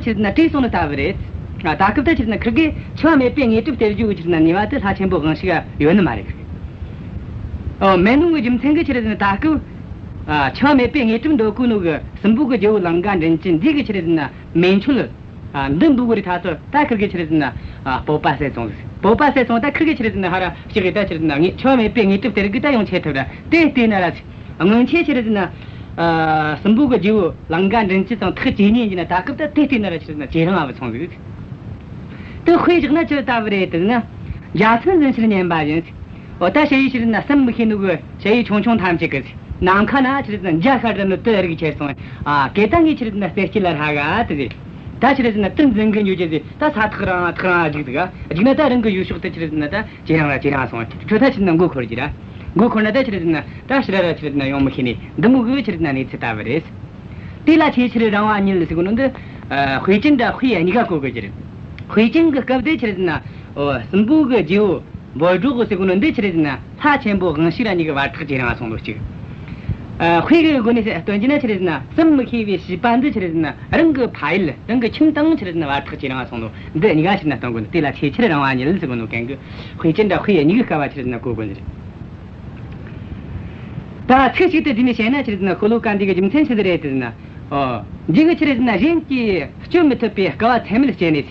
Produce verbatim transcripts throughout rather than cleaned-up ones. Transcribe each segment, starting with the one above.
ཆི་རེད་ཟེར་ན་བྲོས་སོང་ནི་ལྟ་བུ་རེད། ཨ། ད་སྐབས་ད་ཆི་རེད་ཟེར་ན་ཁིར་གེ་འཆི་བ་མེད་པའི་དངོས་གྲུབ་སྟེར་རྒྱུ་གི་ཆི་རེད་ཟེར་ན་ནུས་པ་དེ་ལྷ་ཆེན་པོ་དབང་ཕྱུག་ག་ཡོད་ནི་མ་རེད། ཨོ། མེད་ནོ་གི་རྒྱུ་མཚན་གི་ཆི་རེད་ཟེར་ན་ད་སྐབས། ཨ། འཆི་བ་མེད་པའི་དངོས་གྲུབ་འདོད་གོ་ནོ་གི་སྲིན་པོ་གི་རྗེ་བོ་ལང་ཀ་མགྲིན་བཅུ་འདི་གི་ཆི་རེད་ཟེར་ན་མེ་མཆོད། ཨ། འདི་འབུལ་གོ་རི་ཐ་ཚོ་ད་ཁིར་གེ་ཆི་རེད་ཟེར་ན། ཨ། སྤོབས་པ་ཟད་སོང་ཟིག་སྤོབས་པ་ཟད་སོང་། ད་ཁིར་གེ་ཆི་རེད་ཟེར་ན་ཧ་ར་ཞིག་གི་ད་ཆི་རེད་ཟེར་ན་ངས་འཆི་བ་མེད་པའི་དངོས་གྲུབ་སྟེར་གི་ད་ཡོང་ཆེ་ཐུབ་ར། དེ་བལྟས་ན་ར་ཟིག་སྔོན་ཆད་ཆི་རེད་ཟེར་ན། ཨ། སྲིན་པོ་གི་རྗེ་བོ་ལང་ཀ་མགྲིན་བཅུ་དང་ཐག་ཇེ་ཉེ་ཡིན་ན་ད་སྐབས་ད་དེ་བལྟས་ན་ར་ཆི་རེད་ཟེར་ན་ཇེ་རིང་ང་བུད་སོང་ཟིག་དེ་དཔེ་བཞག་ན་ཅི་ལྟ་བུ་རེད་ཟེར་ན། འཇའ་ཚོན་འཛིན་ཕྱིར་ཉན་པ་བཞིན། འོ། ད་ཞ་ཡི་ཆི་རེད་ཟེར་ན་བསམ་མི་ཤེས་ནོ་གི་ཞ་ཡི་ཆུང་ཆུང་ཐམས་ཅད་གི་ནམ་མཁའ་ན་ཆི་རེད་ཟེར་ན་འཇའ་ཤར་ར་ནི་དེ་རིག་ཁྱེར་སོང་། ཨ། གེ་ད་ངས་ཆི་རེད་ཟེར་ན་རྩེ་སྐྱིད་ལ་ཧྲ་ག་དེ་རེད། ད་ཆི་རེད་ཟེར་ན་དེ་འཛིན་གི་འཇུག་རྒྱུ་ཟིག་ད་ས་ཐག་རིང་ཐག་རིང་རྒྱུག་ཟིག་ག་རྒྱུག་ན་ད་རང་གི་ཡུལ་ཕྱོགས་དེ་ཆི་རེད་ཟེར་ན་ད་ཇེ་རིང་ར་ཇེ་རིང་སོང་། ཁྱོད་ད་ཆི་རེད་ཟེར་ན་མགོ་འཁོར་གྱི་ར། མགོ་འཁོར་ན་ད་ཆི་རེད་ཟེར་ན་ད་ཕྱིར་ར་ཆི་རེད་ཟེར་ན་ཡོང་མི་ཤེས་ནི་འདི་མོ་གི་ཆི་རེད་ཟེར་ན་གནས་ཚུལ་ལྟ་བུ་རེད། དེ་ལ་ཆེས་ཆེར་རིང་བ་ཉིད་ཟེར་གོ་ནོ་འདི། ཨ། དཔེ་ཅན་དང་དཔེ་གཉིས་ཀ་གོ་དགོས་ཀྱི་རེད། དཔེ་ཅན་གྱི་སྐབས་དེ་ཆི་རེད་ཟེར་ན། འོ། སྲིན་པོ་གི་རྗེ་བོ་འབོད་སྒྲོགས་ཟེར་གོ་ནོ་འདི་ཆི་རེད་ཟེར་ན་ལྷ་ཆེན་པོ་དབང་ཕྱུག་ར་གཉིས་ཀྱི་བར་ཐག་ཇེ་རིང་སོང་ནོ་གཅིག་ཨ། དཔེ་གི་སྒོ་ནས་སྟོན་རྒྱུ་ན་ཆི་རེད་ཟེར་ན་བསམ་མི་ཤེས་པའི་བྱིས་པ་འདི་ཆི་རེད་ཟེར་ན་རང་གི་ཕ་ཡུལ་རང་གི་ཁྱིམ་དང་ཆི་རེད་ཟེར་ན་བར་ཐག་ཇེ་རིང་སོང་ནོ་འདི་གཉིས་ཀ་ཆི་རེད་ཟེར་ན་སྟོན་གོ་ནོ། དེ་ལ་ཆེས་ཆེར་རིང་བ་ཉིད་ཟེར་གོ་ནོ་གན་གི་དཔེ་ཅན་དང་དཔེ་གཉིས་ཀྱི་སྐབས་བ་ཆི་རེད་ཟེར་ན་གོ་དགོས་ནི་རེད། ད་ཚིག་གཅིག་ཏུ་བསྡུས་ནས་བཤད་ན་ཆི་རེད་ཟེར་ན་ཤོ་ལོ་ཀ་འདི་གི་རྒྱུ་མཚན་ཆི་ཟིག་རེད་ཟེར་ན། ཨོ། འདི་གི་ཆི་རེད་ཟེར་ན་གཞན་གྱིས་སྤྱོད་མི་ཐུབ་པའི་དཀའ་བ་ཚད་མེད་སྤྱད་ནས།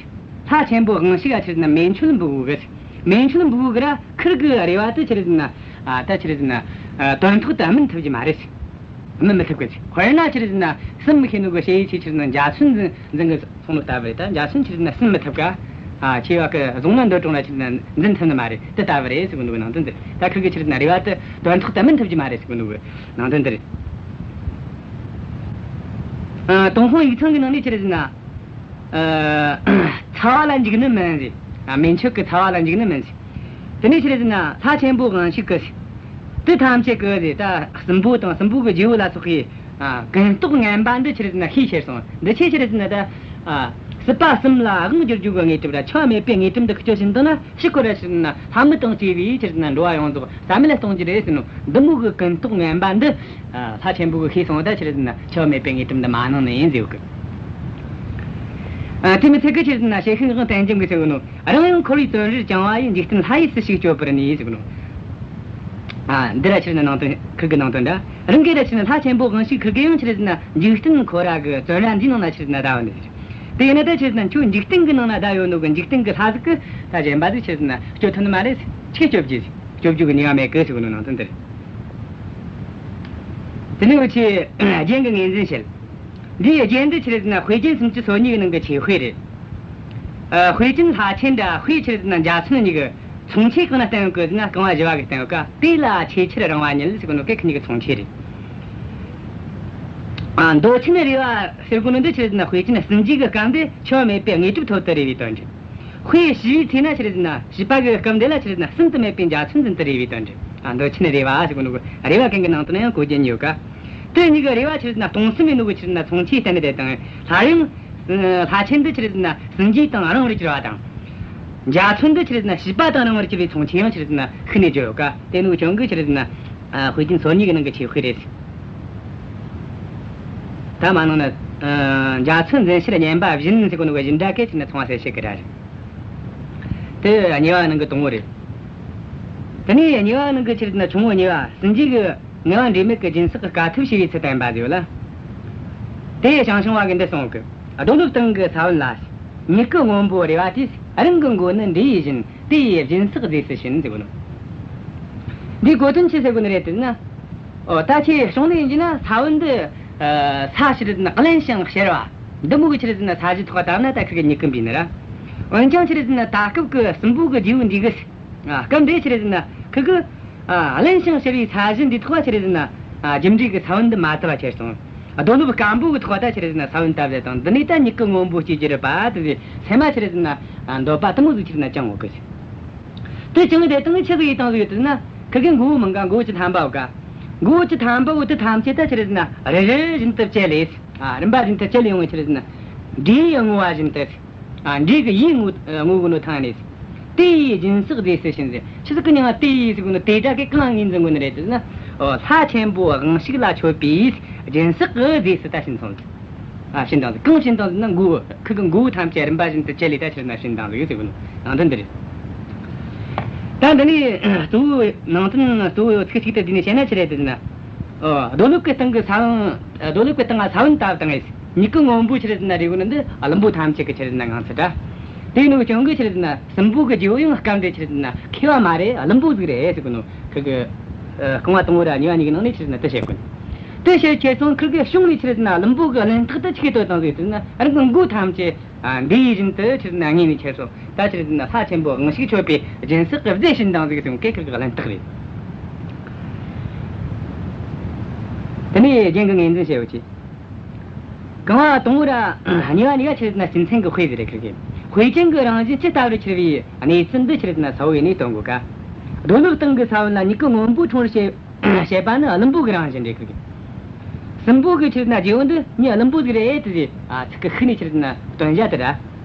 ལྷ་ཆེན་པོ་དབང་ཕྱུག་ག་ཆི་རེད་ཟེར་ན་མེ་མཆོད་འབུལ་གི། མེ་མཆོད་འབུལ་གི་ར་ཁིར་གི་རེ་བ་དེ་ཆི་རེད་ཟེར་ན། ཨ། ད་ཆི་རེད་ཟེར་ན། ཨ། དོན་ཐོག་ཏུ་སྨིན་ཐུབ་ཀྱི་མ་རེད། སྨིན་མི་ཐུབ་གི། དཔེར་ན་ཆི་རེད་ཟེར་ན་བསམ་མི་ཤེས་ནོ་གི་ཞ་ཡི་ཆེ་ཆི་རེད་ཟེར་ན་འཇའ་ཚོན་འཛིན་འཛིན་གི་སོང་ནོ་ལྟ་བུ་རེད། ད་འཇའ་ཚོན་ཆི་རེད་ཟེར་ན་སྲུན་མི་ཐུབ་ཀ་ཨ། ཆེ་བ་གི་བཟུང་ན་འདོད་རུང་ལ་ཆི་རེད་ཟེར་ན་འཛིན་ཐུབ་ནི་མ་རེད། དེ་ལྟ་བུ་རེད་ཟེར་གོ་ནོ་གི་ནང་དོན་དེ། ད་ཁིར་གི་ཆི་རེད་ཟེར་ན་རེ་བ་དེ་དོན་ཐོག་ཏུ་སྨིན་ཐུབ་ཀྱི་མ་རེད་ཟེར་གོ་ནོ་གི་ནང་དོན་དེ་རེད། ཨ། ཏུན་ཧོང་ཡིག་ཚང་གི་ནང་ནས་ཆི་རེད་ཟེར་ན། ཨ། ཚ་བ་ལ་འཇིགས་ནི་མིན་ཟེར། ཨ། མེ་མཆོད་ཀྱི་ཚ་བ་ལ་འཇིགས་ནི་མིན་ཟེར། དེ་ནས་ཆི་རེད་ཟེར་ན་ལྷ་ཆེན་པོ་དབང་ཕྱུག་གི། དེ་ཐམས་ཅད་ཀྱི་ཟེར། ད་སྲིན་པོ་དང་སྲིན་པོ་གི་རྗེ་བོ་ལ་སོགས་པའི། ཨ། ཀུན་རྟོག་ངན་པ་འདི་ཆི་རེད་ཟེར་ན་ཤས་ཆེར་སོང་། འདི་ཆེ་ཆི་རེད་ཟེར་ན་ད། ཨ། སྲིད་པ་གསུམ་ལ་དབང་བསྒྱུར་རྒྱུ་གི་དངོས་གྲུབ་ར་འཆི་བ་མེད་པའི་དངོས་གྲུབ་འདི་སྐྱོར་བཞིན་འདུག་ན་ཕྱིར་སྐོར་ར་ཆི་རེད་ཟེར་ན་ལྷ་མི་དང་བཅས་པའི་ཆི་རེད་ཟེར་ན་འགྲོ་བ་ཡོངས་རྫོགས་རྩ་མེད་ལ་གཏོང་རྒྱུ་རེད་ཟེར་ནོ། འདི་མོ་གི་ཀུན་རྟོག་ངན་པ་འདི། ཨ། ལྷ་ཆེན་པོ་གི་ཤས་སོང་། ད་ཆི་རེད་ཟེར་ན་འཆི་བ་མེད་པའི་དངོས་གྲུབ་འདི་མ་གནང་ནི་ཡིན་ཟེར་གི། ཨ། དེ་མི་ཚད་གི་ཆི་རེད་ཟེར་ན་ཞལ་ཤུལ་ངག་དབང་བསྟན་རྒྱམ་གི་ཟེར་གི་ནོ། རང་ཡང་འཁོར་བའི་བཙོན་རར་བཅིངས་པ་ཡི། འཇིག་རྟེན་ལྷ་ཡིས་སུ་ཞིག་སྐྱོབ་པར་ནུས་ཟེར་གི་ནོ། ཨ། འདི་ར་ཆི་རེད་ཟེར་ན་ནང་དོན་ཁིར་གི་ནང་དོན་འདྲ། རང་གི་ར་ཆི་རེད་ཟེར་ན་ལྷ་ཆེན་པོ་དབང་ཕྱུག་ཁིར་གི་ཡང་ཆི་རེད་ཟེར་ན་འཇིག་རྟེན་འཁོར་བ་གི་བཙོན་ར་འདིའི་ནང་ན་ཆི་རེད་ཟེར་ན་བསྡད་པ་ནི་ཟེར། དེ་ཡིན་ན་ད་ཆི་རེད་ཟེར་ན་ཁྱོད་འཇིག་རྟེན་གི་ནང་ན་བསྡད་ཡོད་ནོ་གི་འཇིག་རྟེན་གི་ལྷ་ཟིག་གི་ད་གཞན་པ་ཟིག་ཆི་རེད་ཟེར་ན་སྐྱོབ་ཐུབ་ནི་མ་རེད། ཁྱེད་སྐྱོབ་རྒྱུ་ཟིག་སྐྱོབ་རྒྱུ་གི་ནུས་པ་མེད་གི་ཟེར་གོ་ནོ་ནང་དོན་འདི་རེད། དེ་ནས་འུ་ཆོས་རྒྱན་གྱི་ངོས་འཛིན་བྱེད། འདིའི་རྒྱན་འདི་ཆི་རེད་ཟེར་ན་དཔེ་རྒྱན་སུམ་ཅུ་སོ་གཉིས་ཀྱི་ནང་གི་ཆོས་དཔེ་རེད། ཨ། དཔེ་ཅན་ལྷ་ཆེན་དང་དཔེ་ཆི་རེད་ཟེར་ན་འཇའ་ཚོན་གཉིས་ཀྱི་མཚུངས་ཆོས་གང་ན་བསྟན་ཡོད་གི་ཟེར་ན་རྐང་པ་བཞི་བ་གི་བསྟན་ཡོད་ཀ་དེ་ལ་ཆེས་ཆེར་རིང་བ་ཉིད་ཟེར་གོ་ནོ་གན་གི་གཉིས་ཀྱི་མཚུངས་ཆོས་རེད། ཨ། འདོད་ཆེན་རེ་བ་ཟེར་གོ་ནོ་འདི་ཆི་རེད་ཟེར་ན་དཔེ་ཅན་སྲིན་རྗེ་གི་སྐབས་འདི་འཆི་བ་མེད་པའི་དངོས་གྲུབ་ཐོབ་ཏུ་རེ་བའི་དོན་རེད། དཔེ་བྱིས་པའི་ཚེ་ན་ཆི་རེད་ཟེར་ན་བྱིས་པ་གི་སྐབས་འདི་ལ་ཆི་རེད་ཟེར་ན་སྲུན་དུ་མེད་པའི་འཇའ་ཚོན་འཛིན་དུ་རེ་བའི་དོན་རེད། ཨ། འདོད་ཆེན་རེ་བ་ཟེར་གོ་ནོ་གི་རེ་བ་གན་གི་ནང་དུ་ན་ཡང་གོ་རྒྱུ་ཡོད་ཀ་དེ་གཉིས་ཀྱི་རེ་བ་ཆི་རེད་ཟེར་ན་སྟོང་གསུམ་ཡིན་ནོ་གི་ཆི་རེད་ཟེར་ན་མཚུངས་ཆོས་བསྟན་ནི་དེ་དང་། སླར་ཡང་ལྷ་ཆེན་འདི་ཆི་རེད་ཟེར་ན་སྲིན་རྗེ་དང་རིང་བར་གྱུར་པ་དང་། འཇའ་ཚོན་འདི་ཆི་རེད་ཟེར་ན་བྱིས་པ་དང་རིང་བར་གྱུར་པའི་མཚུངས་ཆོས་ཡང་ཆི་རེད་ཟེར་ན་ཤུགས་ནས་བརྗོད་ཡོད་ཀ་དེ་ནོ་གི་ཀྱང་གི་ཆི་རེད་ཟེར་ན། ཨ། དཔེ་རྒྱན་སོ་གཉིས་ཀྱི་ནང་གི་ཆོས་དཔེ་རེད། ད་མ་ནང་ན། ཨ། འཇའ་ཚོན་འཛིན་ཕྱིར་སྙན་པ་བཞིན་ཟེར་གོ་ནོ་གི་བཞིན་སྒྲ་གན་ཆི་རེད་ཟེར་ན་མཚུངས་པ་གསལ་བྱེད་ཀྱི་སྒྲ་རེད། དེ་གཉིས་པ་ནང་གི་དང་པོ་རེད། དེ་ནས་གཉིས་པ་ནང་གི་ཆི་རེད་ཟེར་ན་ཆུང་ངུ་གཉིས་པ་སྲིན་རྗེ་གི་ངལ་བ་འབྲས་མེད་ཀྱི་སྦྱིན་སྲེག་གི་དཀའ་ཐུབ་བྱས་པའི་ཚུལ་བསྟན་པ་ཟེར་ཡོད་ལ། དེ་ཡི་ཞང་ཞུང་བ་གིས་འདི་གསུངས་གི། རྡོ་ལེབ་སྟེང་གི་ས་བོན་ལ། མྱུ་གུ་སྔོན་པོ་རེ་བ་དེས། རང་གི་མགོ་ནི་འབྲས་ཡོས་བཞིན། དེ་ཡི་སྦྱིན་སྲེག་རྫས་སུ་བྱིན་ཟེར་གོ་ནོ། འདིའི་གོ་དོན་ཆི་ཟེར་གོ་ནི་རེད་ཟེར་ན། ཨོ། ད་ཁྱེད་གཞུང་ནས་ཡིན་གྱི་ན་ས་བོན་འདི། ཨ། ས་ཆི་རེད་ཟེར་ན་བརླན་ཞིང་གཤེར་བ། འདི་མོ་གི་ཆི་རེད་ཟེར་ན་ས་གཞི་ཐོག་བཏབ་ན་ད་ཁིར་གི་མྱུ་གུ་འབུས་ནི་ར། འོན་ཀྱང་ཆི་རེད་ཟེར་ན་ད་སྐབས་ཀྱི་སྲིན་པོ་གི་རྗེ་བོ་འདི་གིས། ཨ། སྐབས་འདི་ཆི་རེད་ཟེར་ན་ཁིར་གི། ཨ། བརླན་ཞིང་གཤེར་བའི་ས་གཞི་འདི་ཐོག་ཆི་རེད་ཟེར་ན། ཨ། རྒྱུ་འབྲས་ཀྱི་ས་བོན་འདི་མ་བཏབ་པ་ཁྱེར་སོང་། རྡོ་ལེབ་སྐམ་པོ་གི་ཐོག་ད་ཆི་རེད་ཟེར་ན་ས་བོན་བཏབ་ཟེར་དང་འདི་ནས་ད་མྱུ་གུ་སྔོན་པོ་སྐྱེ་རྒྱུ་རེད་པ་དེ་ཟེར་སེམས་མ་ཆི་རེད་ཟེར་ན། ཨ། འདོད་པ་དེ་མོ་ཟིག་ཆི་རེད་ཟེར་ན་བཅངས་ཡོད་གི། དེ་བཅངས་དེ་དང་ཆི་ཟིག་ཡེད་བཏང་ཟིག་ཡོད་དེ་ན། ཁིར་གི་མགོ་བོ་མང་ག་མགོ་བོ་བཅུ་ཐམ་པ་ཡོད་ཀ་མགོ་བོ་བཅུ་ཐམ་པ་བོ་དེ་ཐམས་ཅད་ད་ཆི་རེད་ཟེར་ན་རེ་རེ་བཞིན་དུ་བཅད་ལས། ཨ། རིམ་པ་བཞིན་དུ་བཅད་ལས་ཡོང་བའི་ཆི་རེད་ཟེར་ན། འབྲས་ཡོས་བསྔོ་བ་བཞིན་དུ། ཨ། འབྲས་ཀྱི་ཡོས་བསྔོ་བསྔོ་གོ་ནོ་ཐང་ནས། དེ་ཡི་སྦྱིན་སྲེག་རྫས་སུ་བྱིན་ཟེར། ཆི་ཟིག་གི་མྱིང་ང་དེ་ཡི་ཟེར་གོ་ནོ་དེ་སྒྲ་གན་གང་ངོས་འཛིན་གོ་ནི་རེད་ཟེར་ན། ཨོ། ལྷ་ཆེན་པོ་དབང་ཕྱུག་ལ་མཆོད་པའི་སྦྱིན་སྲེག་གི་རྫས་སུ་ད་བྱིན་སོང་ཟིག་ཨ། བྱིན་དང་ཟིག། གང་བྱིན་དང་ཟེར་ན། མགོ་བོ། ཁུ་གི་མགོ་བོ་ཐམས་ཅད་རིམ་པ་བཞིན་དུ་བཅད་ལས་ད་ཆི་རེད་ན་བྱིན་དང་ཟིག་ཟེར་གོ་ནོ་ནང་དོན་འདི་རེད། ད་འདི་ནས་གཙོ་བོ་ནང་དོན་གཙོ་བོ་ཚིག་གཅིག་ཏུ་བསྡུས་ནས་བཤད་ན་ཆི་རེད་ཟེར་ན། ཨོ། རྡོ་ལེབ་ཀྱི་སྟེང་གི་ས་བོན། རྡོ་ལེབ་ཀྱི་སྟེང་ང་ས་བོན་བཏབ་བཏང་ངས། མྱུ་གུ་སྔོན་པོ་ཆི་རེད་ཟེར་ན་རེད་གོ་ནི་འདི་ཀླུ་འབོ་ཐམས་ཅད་ཀྱི་ཆི་རེད་ཟེར་ན་ངང་ཚུལ་ར། དེ་ནོ་གི་རྐྱེན་གིས་ཆི་རེད་ཟེར་ན་སྲིན་པོ་གི་རྗེ་བོ་ཡང་སྐབས་འདིར་ཆི་རེད་ཟེར་ན་མཁས་པ་མ་རེད། ཀླུ་འབོ་ཟིག་རེད་ཟེར་གོ་ནོ། ཁུ་གི། ཨ། རྐང་བ་དང་པོ་ར་གཉིས་པ་གཉིས་ཀྱི་ནང་ནས་ཆི་རེད་ཟེར་ན་དེ་བཤད་གོ་ནི། དེ་བཤད་ཁྱེར་སོང་ཁུར་གི་གཞུང་ནས་ཆི་རེད་ཟེར་ན་ཀླུ་འབོ་གི་གླེན་རྟགས་དེ་ཆི་གི་བསྟོད་བཏང་ཟིག་ཟེར་ན། རང་གི་མགོ་ཐམས་ཅད། ཨ། འདི་ཡིས་བཞིན་དུ་ཆི་རེད་ཟེར་ན་ངོས་ནས་ཁྱེར་སོང་། ད་ཆི་རེད་ཟེར་ན་ལྷ་ཆེན་པོ་དབང་ཕྱུག་མཆོད་པའི་སྦྱིན་སྲེག་གི་རྫས་བྱིན་དང་ཟིག་ཟེར་གོ་ནོ་ཁུར་གི་གླེན་རྟགས་རེད། དེ་ནས་རྒྱན་གྱི་ངོས་འཛིན་བྱེད་ཡོད་ཀྱི། རྐང་བ་དང་པོ་ར་གཉིས་པ་གཉིས་ཀ་ཆི་རེད་ཟེར་ན་སྤྱི་མཚན་གྱི་དཔེ་ཟིག་རེད་ཁུར་གི། དཔེ་ཅན་གྱི་རང་བཞིན་ཇི་ལྟ་བུར་གྱུར་པའི་གནས་ཚུལ་འདི་ཆི་རེད་ཟེར་ན་གསལ་བོ་ཡེ་ནས་སྟོན་གོ་ཀ། རྡོ་ལེབ་སྟེང་གི་ས་བོན་ལ་མྱུ་གུ་སྔོན་པོ་འཁྲུངས་བྱེད། བྱེད་པ་ནི་ཀླུ་འབོ་གི་རང་བཞིན་རེད་ཁུར་གི། སྲིན་པོ་གི་ཆི་རེད་ཟེར་ན་རྗེ་བོ་འདི་མྱི་ཀླུ་འབོ་ཟིག་རེད་དེ་ཟེར། ཨ། ཚིག་གི་ཤུགས་ནས་ཆི་རེད་ཟེར་ན་སྟོན་བྱ་དེ་ར།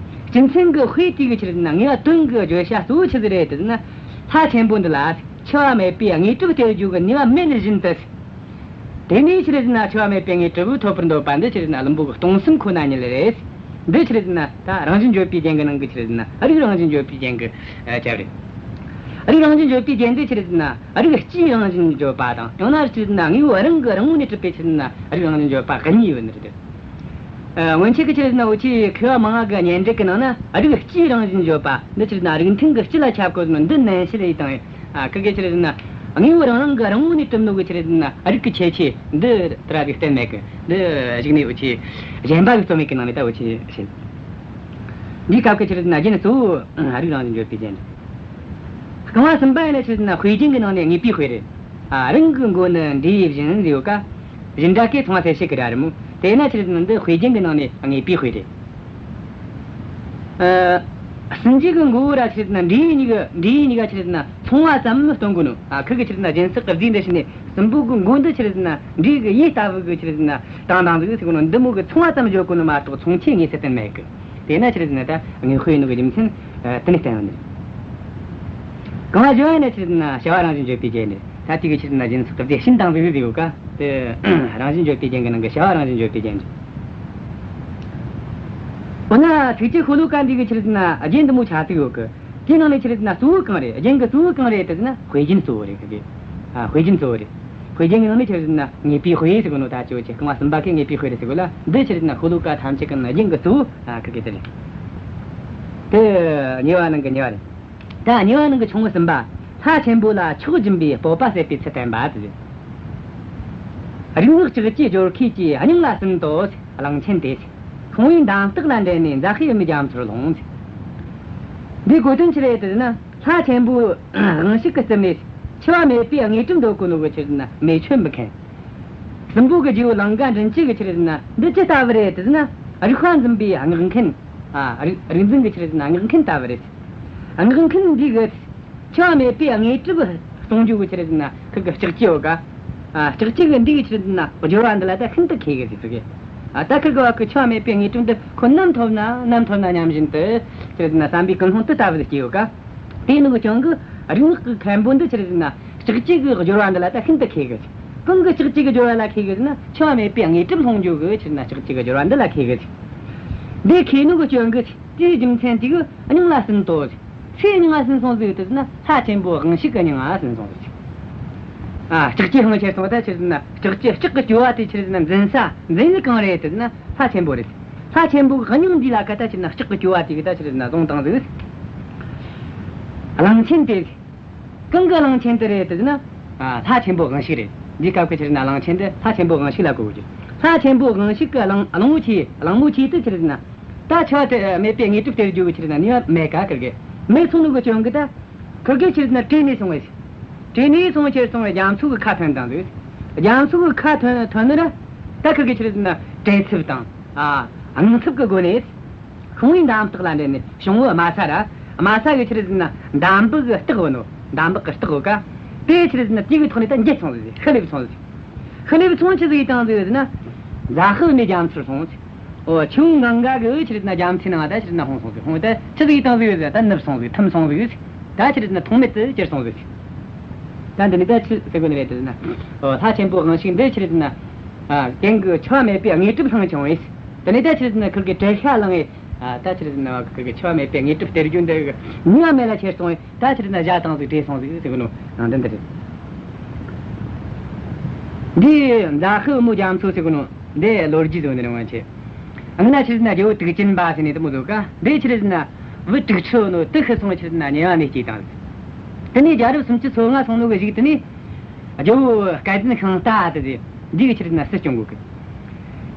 སྤྱི་མཚན་གྱི་དཔེ་དེ་གི་ཆི་རེད་ཟེར་ན་ངེས་པ་དོན་གྱི་བརྗོད་བྱ་གཙོ་བོ་ཆི་ཟིག་རེད་དེ་ཟེར་ན། ལྷ་ཆེན་པོ་འདི་ལ་འཆི་བ་མེད་པའི་དངོས་གྲུབ་སྟེར་རྒྱུ་གི་ནུས་པ་མེད་བཞིན་དུ། དེ་ནས་ཆི་རེད་ཟེར་ན་འཆི་བ་མེད་པའི་དངོས་གྲུབ་ཐོབ་པར་འདོད་པ་འདི་ཆི་རེད་ཟེར་ན་ཀླུ་འབོ་གི་སྟོང་བསམ་ཁོ་ན་ཉིད་རེད། འདི་ཆི་རེད་ཟེར་ན་ད་རང་བཞིན་བརྗོད་པའི་རྒྱན་གྱི་ནང་གི་ཆི་རེད་ཟེར་ན་རིགས་རང་བཞིན་བརྗོད་པའི་རྒྱན་གྱི། ཨ། སྐབས་རེད། རིགས་རང་བཞིན་བརྗོད་པའི་རྒྱན་འདི་ཆི་རེད་ཟེར་ན་རིགས་སྤྱིའི་རང་བཞིན་བརྗོད་པ་དང་། ཡང་ན་ཆི་རེད་ཟེར་ན་དངོས་པོ་རང་གི་རང་ངོས་ནས་གྲུབ་པའི་ཆི་རེད་ཟེར་ན་རིགས་རང་བཞིན་བརྗོད་པ་གཉིས་ཡོད་ནི་རེད། ཨ། སྔོན་ཆད་ཀྱི་ཆི་རེད་ཟེར་ན་འུ་ཆོའི་མཁས་པ་མང་ང་གི་སྙན་འགྲེལ་གྱི་ནང་ན་རིགས་སྤྱིའི་རང་བཞིན་བརྗོད་པ་འདི་ཆི་རེད་ཟེར་ན་རིགས་མཐུན་གྱི་སྤྱི་ལ་ཁྱབ་དགོས་ནོ་འདི་ནན་བཤད་ཡེ་བཏང་ཡོད། ཨ། ཁུར་གི་ཆི་རེད་ཟེར་ན་དངོས་པོ་རང་རང་གི་རང་ངོས་ནས་གྲུབ་ནོ་གི་ཆི་རེད་ཟེར་ན་རིགས་ཀྱི་ཁྱད་ཆོས་འདི་དེ་ར་ཟིག་བསྟན་མེད་གི། འདི་གཞུག་ནས་འུ་ཆོས་གཞན་པ་གི་རྩོད་མེད་ཀྱི་ནང་ནས་ད་འུ་ཆོས་བཤད། འདིའི་སྐབས་ཀྱི་ཆི་རེད་ཟེར་ན་རྒྱན་གཙོ་བོ་རིགས་རང་བཞིན་བརྗོད་པའི་རྒྱན་རེད། རྐང་བ་གསུམ་པ་ཡིན་ན་ཆི་རེད་ཟེར་ན་དཔེ་རྒྱན་གྱི་ནང་ནས་དངོས་པོའི་དཔེ་རེད། ཨ། རང་གི་མགོ་ནི་འདྲེ་ཡིས་བྱིན་ཟེར་ཡོད་ཀ། བྱིན་འདྲ་སྐད་མཚུངས་པ་གསལ་བྱེད་ཀྱི་སྒྲ་རེད་མོ། དེས་ན་ཆི་རེད་ཟེར་ན་འདི་དཔེ་རྒྱན་གྱི་ནང་ནས་དངོས་པོའི་དཔེ་རེད། ཨ། སྲིན་རྗེ་གི་མགོ་བོ་ར་ཆི་རེད་ཟེར་ན་འདྲེ་ཡིས་གཉིས་ཀ། འདྲེ་ཡིས་གཉིས་ཀ་ཆི་རེད་ཟེར་ན་མཚུངས་པ་ཙམ་སྟོན་གོ་ནོ། ཨ། ཁུར་གི་ཆི་རེད་ཟེར་ན་སྦྱིན་སྲེག་གི་རྫས་འདི་བྱས་ནས་སྲིན་པོ་གི་མགོ་འདི་ཆི་རེད་ཟེར་ན་འདྲེ་གི་ཡུལ་ལྟ་བུ་གི་ཆི་རེད་ཟེར་ན་བཏང་བཏང་ཟིག་ཟེར་གོ་ནོ་འདི་མོ་གི་མཚུངས་པ་ཙམ་བརྗོད་གོ་ནོ་མ་གཏོགས་མཚུངས་ཆོས་དངོས་སུ་བསྟན་མེད་གི། དེས་ན་ཆི་རེད་ཟེར་ན་ད་དངོས་དཔེ་ཡིན་ནོ་གི་རྒྱུ་མཚན། ཨ། དེ་ནས་བསྟན་ཡོད་ནི། རྐང་བ་བཞི་བ་ཡིན་ན་ཆི་རེད་ཟེར་ན་བྱ་བ་རང་བཞིན་བརྗོད་པའི་རྒྱན་རེད། ད་དེ་གི་ཆི་རེད་ཟེར་ན་སྦྱིན་སྲེག་གི་རྫས་བྱིན་དང་ཟིག་ཟེར་ཡོད་ཀ། དེ་རང་བཞིན་བརྗོད་པའི་རྒྱན་གྱི་ནང་གི་བྱ་བ་རང་བཞིན་བརྗོད་པའི་རྒྱན་རེད། འོ་ན་ཚིགས་བཅད་ཤོ་ལོ་ཀ་འདི་གི་ཆི་རེད་ཟེར་ན་རྒྱན་འདི་མོ་ཆ་ཚིག་ཡོད་གི། དེའི་ནང་ནས་ཆི་རེད་ཟེར་ན་གཙོ་བོ་གང་རེད། རྒྱན་གྱི་གཙོ་བོ་གང་རེད་དེ་ཟེར་ན་དཔེ་རྒྱན་གཙོ་བོ་རེད་ཁུར་གི། ཨ། དཔེ་རྒྱན་གཙོ་བོ་རེད། དཔེ་རྒྱན་གྱི་ནང་ནས་ཆི་རེད་ཟེར་ན་དངོས་པོའི་དཔེ་ཟེར་གོ་ནོ་ད་ཅོ་ཆེ་རྐང་བ་གསུམ་པ་གི་དངོས་པོའི་དཔེ་རེད་ཟེར་གོ་ལ། འདི་ཆི་རེད་ཟེར་ན་ཤོ་ལོ་ཀ་ཐམས་ཅད་གི་ནང་རྒྱན་གྱི་གཙོ་བོ། ཨ། ཁུར་གི་དེ་རེད། དེ་གཉིས་པ་ནང་གི་གཉིས་པ་རེད། ད་གཉིས་པ་ནང་གི་ཆུང་ངུ་གསུམ་པ། ལྷ་ཆེན་པོ་ལ་མཆོག་སྦྱིན་པའི་སྤོབས་པ་ཟད་པའི་ཚུལ་བསྟན་པ་དེ་རེད། རིག་སྔགས་ལྕགས་ཀྱུས་སྦྱོར་མཁས་ཀྱི་སྙིང་ལ་ཟིན་ཏོ། གླང་ཆེན་དེས། ཤོང་བུའི་འདམ་སྟེགས་ལ་འགྲིལ་ནས་མཛའ་བཤེས་བུད་མེད་རྒྱ་མཚོར་ལྷུང་། འདིའི་གོ་དོན་ཆི་རེད་ཟེར་ན། ལྷ་ཆེན་པོ་དབང་ཕྱུག་གི་བཙུན་མོས་འཆི་བ་མེད་པའི་དངོས་གྲུབ་འདོད་གོ་ནོ་གི་ཆི་རེད་ཟེར་ན་མེ་མཆོད་འབུལ་མཁན། སྲིན་པོ་གི་རྗེ་བོ་ལང་ཀ་མགྲིན་བཅུ་གི་ཆི་རེད་ཟེར་ན་འདི་ཅི་ལྟ་བུ་རེད་ཟེར་ན། རིག་པ་འཛིན་པའི་སྔགས་མཁན། ཨ། རིག་རིག་འཛིན་གི་ཆི་རེད་ཟེར་ན་སྔགས་མཁན་ལྟ་བུ་རེད། སྔགས་མཁན་འདི་གིས་འཆི་བ་མེད་པའི་དངོས་གྲུབ་གཏོང་རྒྱུ་གི་ཆི་རེད་ཟེར་ན་ཁུར་གི་ལྕགས་ཀྱུ་ཡོད་ཀ། ཨ། ལྕགས་ཀྱུ་གི་འདི་གི་ཆི་རེད་ཟེར་ན་སྦྱོར་བ་འདི་ལ་ད་ཤིན་ཏུ་མཁས་གི་ཟེར་གི། ཨ། ད་ཁུར་གི་བ་གི་འཆི་བ་མེད་པའི་དངོས་གྲུབ་འདི་ཁོ་ནམ་ཐོབ་ན་ནམ་ཐོབ་ན་སྙམ་བཞིན་དུ་ཆི་རེད་ཟེར་ན་བསམ་པའི་ཀུན་སློང་དེ་ལྟ་བུ་སྐྱེ་ཡོད་ཀ། དེ་ནི་གི་རྐྱེན་གིས་རིག་སྔགས་ཀྱི་མཁན་པོ་འདི་ཆི་རེད་ཟེར་ན་ལྕགས་ཀྱུ་གི་སྦྱོར་བ་འདི་ལ་ད་ཤིན་ཏུ་མཁས་གི། གང་གི་ལྕགས་ཀྱུ་གི་སྦྱོར་བ་ལ་མཁས་གི་ཟེར་ན་འཆི་བ་མེད་པའི་དངོས་གྲུབ་སློང་རྒྱུ་གི་ཆི་རེད་ཟེར་ན་ལྕགས་ཀྱུ་གི་སྦྱོར་བ་འདི་ལ་མཁས་གི། འདི་མཁས་ནོ་གི་རྐྱེན་གིས་དེའི་རྒྱུ་མཚན་དེ་གིས་སྙིང་ལ་ཟིན་ཏོ། སུའི་སྙིང་ང་ཟིན་སོང་ཟིག་ཟེར་ན་ལྷ་ཆེན་པོ་དབང་ཕྱུག་གི་སྙིང་ང་ཟིན་སོང་ཟིག། ཨ། ལྕགས་ཀྱུ་དབང་ཕྱུག་སོང་ད་ཆི་རེད་ཟེར་ན་ལྕགས་ཀྱུ་ལྕགས་ཀྱི་ཀྱོ་བ་དེ་ཆི་རེད་ཟེར་ན་འཛིན་ས་འཛིན་ནི་གང་རེད་ཟེར་ན་ལྷ་ཆེན་པོ་རེད། ལྷ་ཆེན་པོ་གི་སྙིང་འདི་ལ་ཁ་ད་ཆི་རེད་ཟེར་ན་ལྕགས་ཀྱི་ཀྱོ་བ་དེ་གིས་ད་ཆི་རེད་ཟེར་ན་བཟུང་བཏང་ཟིག། གླང་ཆེན་དེ། གང་གི་གླང་ཆེན་དེ་རེད་ཟེར་ན། ཨ། ལྷ་ཆེན་པོ་དབང་ཕྱུག་རེད། འདིའི་སྐབས་ཀྱི་ཆི་རེད་ཟེར་ན་གླང་ཆེན་དེ་ལྷ་ཆེན་པོ་དབང་ཕྱུག་ལ་གོ་དགོས་ཀྱི། ལྷ་ཆེན་པོ་དབང་ཕྱུག་གི་གླང་གླང་པོ་ཆེ་གླང་པོ་ཆེ་དེ་ཆི་རེད་ཟེར་ན། ད་འཆི་བ་དེ་མེད་པའི་དངོས་གྲུབ་སྟེར་རྒྱུ་གི་ཆི་རེད་ཟེར་ན་ནུས་པ་མེད་ཀ་ཁུར་གི། མེད་སོང་ནོ་གི་རྐྱེན་གིས་ད། ཁུར་གི་ཆི་རེད་ཟེར་ན་བྲོས་ནས་སོང་བས། བྲོས་ནས་སོང་ཁྱེར་སོང་བས་རྒྱ་མཚོ་གི་ཁ་ཐོན་བཏང་ཟིག། རྒྱ་མཚོ་གི་ཁ་ཐོན་ཐོན་ནི་ར། ད་ཁུར་གི་ཆི་རེད་ཟེར་ན་བྲེལ་འཚུབ་དང་། ཨ། དངངས་འཚབ་ཀྱི་སྒོ་ནས། ཤོང་བུའི་འདམ་སྟེགས་ལ་འགྲིལ་ནས། ཤོང་བུ་དམའ་ས་ར། དམའ་ས་གི་ཆི་རེད་ཟེར་ན་འདམ་བུ་གི་སྟེགས་ཡོད་ནོ། འདམ་བུ་གི་སྟེགས་ཡོད་ཀ། དེ་ཆི་རེད་ཟེར་ན་དེ་གི་ཐོག་ནས་ད་འགྱེལ་སོང་ཟིག། ཤི་ལེབ་སོང་ཟིག། ཤི་ལེབ་སོང་ཆི་ཟིག་བཏང་ཟིག་ཟེར་ན། མཛའ་བཤེས་བུད་མེད་རྒྱ་མཚོར་སོང་ཟིག། འོ། ཆུ་བོ་གངྒཱ་གི་ཆི་རེད་ཟེར་ན་རྒྱ་མཚོའི་ནང་ད་ཆི་རེད་ཟེར་ན་ལྷུང་སོང་ཟིག། ལྷུང་ད་ཆི་ཟིག་བཏང་ཟིག་ཟེར་ན་ད་ནུབ་སོང་ཟིག། ཐིམ་སོང་ཟིག། ད་ཆི་རེད་ཟེར་ན་ཐོགས་མེད་དུ་གྱུར་སོང་ཟིག། ད་འདི་ནི་ད་ཆི་ཟེར་དགོས་ནི་རེད་ཟེར་ན། འོ། ལྷ་ཆེན་པོ་དབང་ཕྱུག་འདི་ཆི་རེད་ཟེར་ན། ཨ། གང་གི་འཆི་བ་མེད་པའི་དངོས་གྲུབ་བླངས་བྱུང་བས། དེ་ནས་ད་ཆི་རེད་ཟེར་ན་ཁུར་གི་བྲེལ་ཤ་ལངས་ངེ། ཨ། ད་ཆི་རེད་ཟེར་ན་བ་ཁུར་གི་འཆི་བ་མེད་པའི་དངོས་གྲུབ་སྟེར་རྒྱུ་འདི་གི་ནུས་པ་མེད་ལ་ཁྱེར་སོང་བས། ད་ཆི་རེད་ཟེར་ན་བཞག་བཏང་ཟིག་བྲོས་སོང་ཟིག་ཟེར་གི་ནོ། ནང་དོན་འདི་རེད། འདི་མཛའ་བཤེས་བུ་མོ་རྒྱ་མཚོ་ཟེར་གི་ནོ། འདི་ལོ་རྒྱུས་བཟོ་འདི་རང་བ་ཆེ། ཨ་ན་ཆི་རེད་ཟེར་ན་རྒྱལ་བོ་དུག་ཅན་པ་ཟེར་ནས་དེ་མོ་བཟོ་ཀ། འདི་ཆི་རེད་ཟེར་ན་བུ་དྲུག་འཆི་ནོ་དེ་ཤི་སོང་བས་ཆི་རེད་ཟེར་ན་དམྱལ་བ་ནས་སྐྱེས་བཏང་ཟིག་དེ་ནས་རྒྱལ་རབས་སུམ་ཅུ་སོ་ལྔ་སོང་ནོ་གི་གཞུག་དེ་ནས་རྒྱལ་བོ་སྐལ་ལྡན་ཤིང་རྟ་དེ་ཟེར། འདི་གི་ཆི་རེད་ཟེར་ན་སྲིད་སྐྱོང་གོ་གི།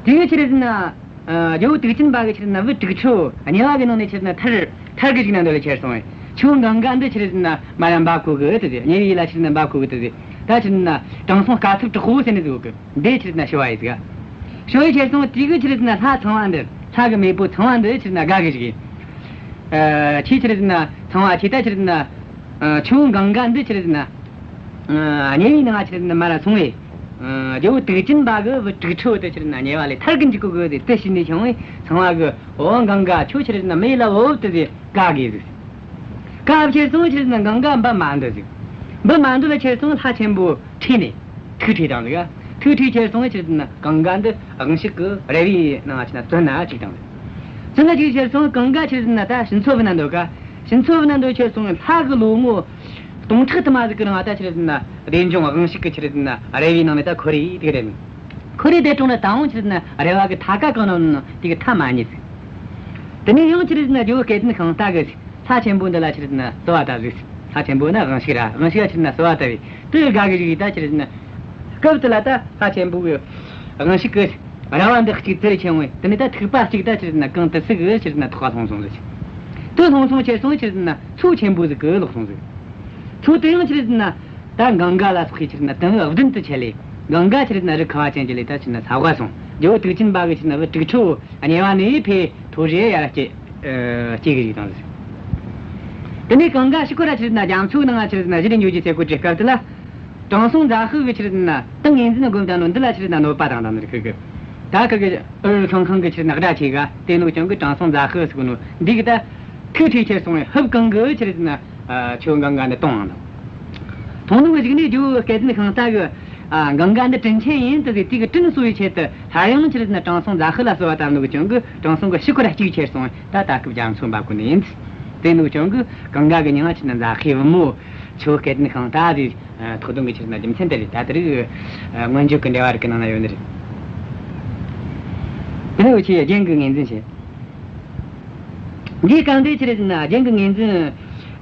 དེ་གི་ཆི་རེད་ཟེར་ན། ཨ། རྒྱལ་བོ་དུག་ཅན་པ་གི་ཆི་རེད་ཟེར་ན་བུ་དྲུག་འཆི་དམྱལ་བ་གི་ནང་ནས་ཆི་རེད་ཟེར་ན་ཐར་ཐར་གི་བཞུགས་ན་འདོད་ལ་ཁྱེར་སོང་བས། ཆུ་བོ་གངྒཱ་འདི་ཆི་རེད་ཟེར་ན་མར་ར་འབབ་གོ་གི་དེ་ཟེར། དམྱལ་བའི་ཡུལ་ལ་ཆི་རེད་ཟེར་ན་འབབ་གོ་གི་དེ་ཟེར། ད་ཆི་རེད་ཟེར་ན་དྲང་སྲོང་དཀའ་ཐུབ་དྲག་པོ་ཟེར་ནི་ཟིག་གི། འདི་ཆི་རེད་ཟེར་ན་ཤི་བ་ཡིན་ཟིག་ཤི་བ་ཁྱེར་སོང་། དེ་གི་ཆི་རེད་ཟེར་ན་ལྷ་ཚངས་པ་འདི། ལྷ་གི་མེས་པོ་ཚངས་པ་འདི་ཆི་རེད་ཟེར་ན་དགའ་གི་བཞུགས་ཡིན། ཨ། ཁྱེད་ཆི་རེད་ཟེར་ན་ཚངས་པ་ཁྱེད་ད་ཆི་རེད་ཟེར་ན། ཨ། ཆུ་བོ་གངྒཱ་འདི་ཆི་རེད་ཟེར་ན། ཨ། དམྱལ་བའི་ནང་ང་ཆི་རེད་ཟེར་ན་མར་ར་སོང་བས། ཨ། རྒྱལ་བོ་དུག་ཅན་པ་གི་བུ་དྲུག་འཆི་དེ་ཆི་རེད་ཟེར་ན་དམྱལ་བ་ལས་ཐར་གི་འཇུག་གོ་གི་དེ་དེ་ཤི་ནས་ཤི་བས། ཚངས་པ་གི་འོ་གངྒཱ་ཁྱོད་ཆི་རེད་ཟེར་ན་མི་ལ་འོབས་དེ་ཟེར་དགའ་གི་ཟིག་དགའ་ཁྱེར་སོང་ཆི་རེད་ཟེར་ན་གངྒཱ་འབབ་མ་འདོད་ཟིག་འབབ་མ་འདོད་ལ་ཁྱེར་སོང་ལྷ་ཆེན་པོ་ཁྲོས་ནས། ཐུགས་ཁྲོས་བཏང་ཟིག་ཐུགས་ཁྲོས་ཁྱེར་སོང་ཆི་རེད་ཟེར་ན་གངྒཱ་འདི་དབང་ཕྱུག་གི་རལ་བའི་ནང་ང་ཆི་རེད་ཟེར་ན་བཙོན་ན་བཅུག་བཏང་ཟིག་བཙོན་ན་བཅུག་ཁྱེར་སོང་གངྒཱ་ཆི་རེད་ཟེར་ན་ད་ཕྱི་ཚོ་བུད་ན་འདོད་ཀ། ཕྱི་ཚོ་བུད་ན་འདོད་ཁྱེར་སོང་ལྷ་གི་ལོ་ངོ་སྟོང་ཕྲག་དུ་མ་ཟིག་གི་རིང་ད་ཆི་རེད་ཟེར་ན་བདེ་འབྱུང་དབང་ཕྱུག་གི་ཆི་རེད་ཟེར་ན་རལ་བའི་ནང་ནས་ད་འཁོར་རེ་དེ་རེད། འཁོར་རེ་དེ་གྲོང་ན་ད་འོང་ཆི་རེད་ཟེར་ན་རལ་བ་གི་མཐའ་ཀ་གང་ན་ཡོད་ན་དེ་གི་མཐའ་མ་རྙེད་ཟིག་དེ་ནས་ཡང་ཆི་རེད་ཟེར་ན་རྒྱལ་བོ་སྐལ་ལྡན་ཤིང་རྟ་གི་ལྷ་ཆེན་པོ་འདི་ལ་ཆི་རེད་ཟེར་ན་གསོལ་བ་བཏབ་ཟིག་ལྷ་ཆེན་པོ་ནི་དབང་ཕྱུག་ར། དབང་ཕྱུག་ལ་ཆི་རེད་ཟེར་ན་གསོལ་བ་བཏབ་བས། དེ་དགའ་གི་བཞུགས་ཡི་ད་ཆི་རེད་ཟེར་ན། སྐབས་དེ་ལ་ད་ལྷ་ཆེན་པོ་གི་དབང་ཕྱུག་གི་རལ་བ་འདི་གཅིག་ཙི་རེ་ཆེན་བས། དེ་ནས་ད་ཐིགས་པ་གཅིག་ད་ཆི་རེད་ཟེར་ན་གང་དུ་སྲིད་གི་ཆི་རེད་ཟེར་ན་ཐོག་ལྷུང་སོང་ཟིག་དེ་ལྷུང་སོང་ཁྱེར་སོང་ཆི་རེད་ཟེར་ན་མཚོ་ཆེན་པོ་ཟིག་གི་ལོག་སོང་ཟིག་མཚོ་དེ་ཡང་ཆི་རེད་ཟེར་ན་ད་གངྒཱ་ལ་སོགས་པའི་ཆི་རེད་ཟེར་ན་དུམ་བུ་བདུན་དུ་ཆད་ལས། གངྒཱ་ཆི་རེད་ཟེར་ན་རི་ཁ་བ་ཅན་གྱི་ལས་ད་ཆི་རེད་ཟེར་ན་ས་དབལ་སོང་། རྒྱལ་བོ་དུག་ཅན་པ་གི་ཆི་རེད་ཟེར་ན་བུ་དྲུག་འཆི་དམྱལ་བ་ནས་ཕེ་མཐོ་རིས་ཡར་སྐྱེ། ཨ། སྐྱེ་གི་བཞུགས་བཏང་ཟིག་དེ་ནས་གངྒཱ་ཕྱིར་འཁོར་ར་ཆི་རེད་ཟེར་ན་རྒྱ་མཚོའི་ནང་ང་ཆི་རེད་ཟེར་ན་གཞི་ནས་འགྱོ་རྒྱུ་ཟེར་གོ་དུས་སྐབས་དེ་ལ། དྲང་སྲོང་མཛའ་བཤེས་གི་ཆི་རེད་ཟེར་ན་ཏིང་ངེ་འཛིན་སྒོམ་བཏང་ནོ་འདི་ལ་ཆི་རེད་ཟེར་ན་གནོད་པ་བཏང་བཏང་ནི་རེད། ཁུ་གི་ད་ཁུ་གི་ཨུ་རུ་ཤང་ཁང་གི་ཆི་རེད་ཟེར་ན་དགྲ་ཆེ་ག་དེ་ནོ་ཅང་གི་དྲང་སྲོང་མཛའ་བཤེས་ཟེར་གོ་ནོ་འདི་གི་ད་ཐུགས་ཁྲོས་ཁྱེར་སོང་བས་ཧུབ་གང་གི་ཆི་རེད་ཟེར་ན། ཨ། ཆུ་བོ་གངྒཱ་འདི་བཏུང་བཏང་། བཏུང་ནོ་གི་གཞུག་ནས་རྒྱལ་བོ་སྐལ་ལྡན་ཤིང་རྟ་གི། ཨ། གངྒཱ་འདི་དྲིན་ཆེན་ཡིན་དུ་ཟེར། དེ་གི་དྲིན་གསོ་བའི་ཆེད་དུ་སླར་ཡང་ཆི་རེད་ཟེར་ན་དྲང་སྲོང་མཛའ་བཤེས་ལ་གསོལ་བ་བཏབ་ནོ་གི་ཅང་གི་དྲང་སྲོང་གི་ཕྱིར་འཁོར་ར་གཅིག་ཁྱེར་སོང་བས་ད་ད་སྐབས་རྒྱ་མཚོ་འབབ་གོ་ནི་ཡིན། དེ་ནོ་ཅང་གི་གངྒཱ་གི་མྱིང་ང་ཆི་རེད་ཟེར་ན་མཛའ་བཤེས་བུ་མོ་ཆུ་བོ་སྐལ་ལྡན་ཤིང་རྟ་ཟེར། ཨ། ཐོགས་དོན་གི་ཆི་རེད་ཟེར་ན་རྒྱུ་མཚན་དེ་རེད། ད་དེ་རིགས། ཨ། མངོན་བརྗོད་ཀྱི་འགྲེལ་བ་རིགས་ཀྱི་ནང་ན་ཡོད་ནི་རེད། དེ་ནས་འུ་ཆོས་རྒྱན་གྱི་ངོས་འཛིན་བྱེད། འདིའི་སྐབས་འདི་ཆི་རེད་ཟེར་ན་རྒྱན་གྱི་ངོས་འཛིན་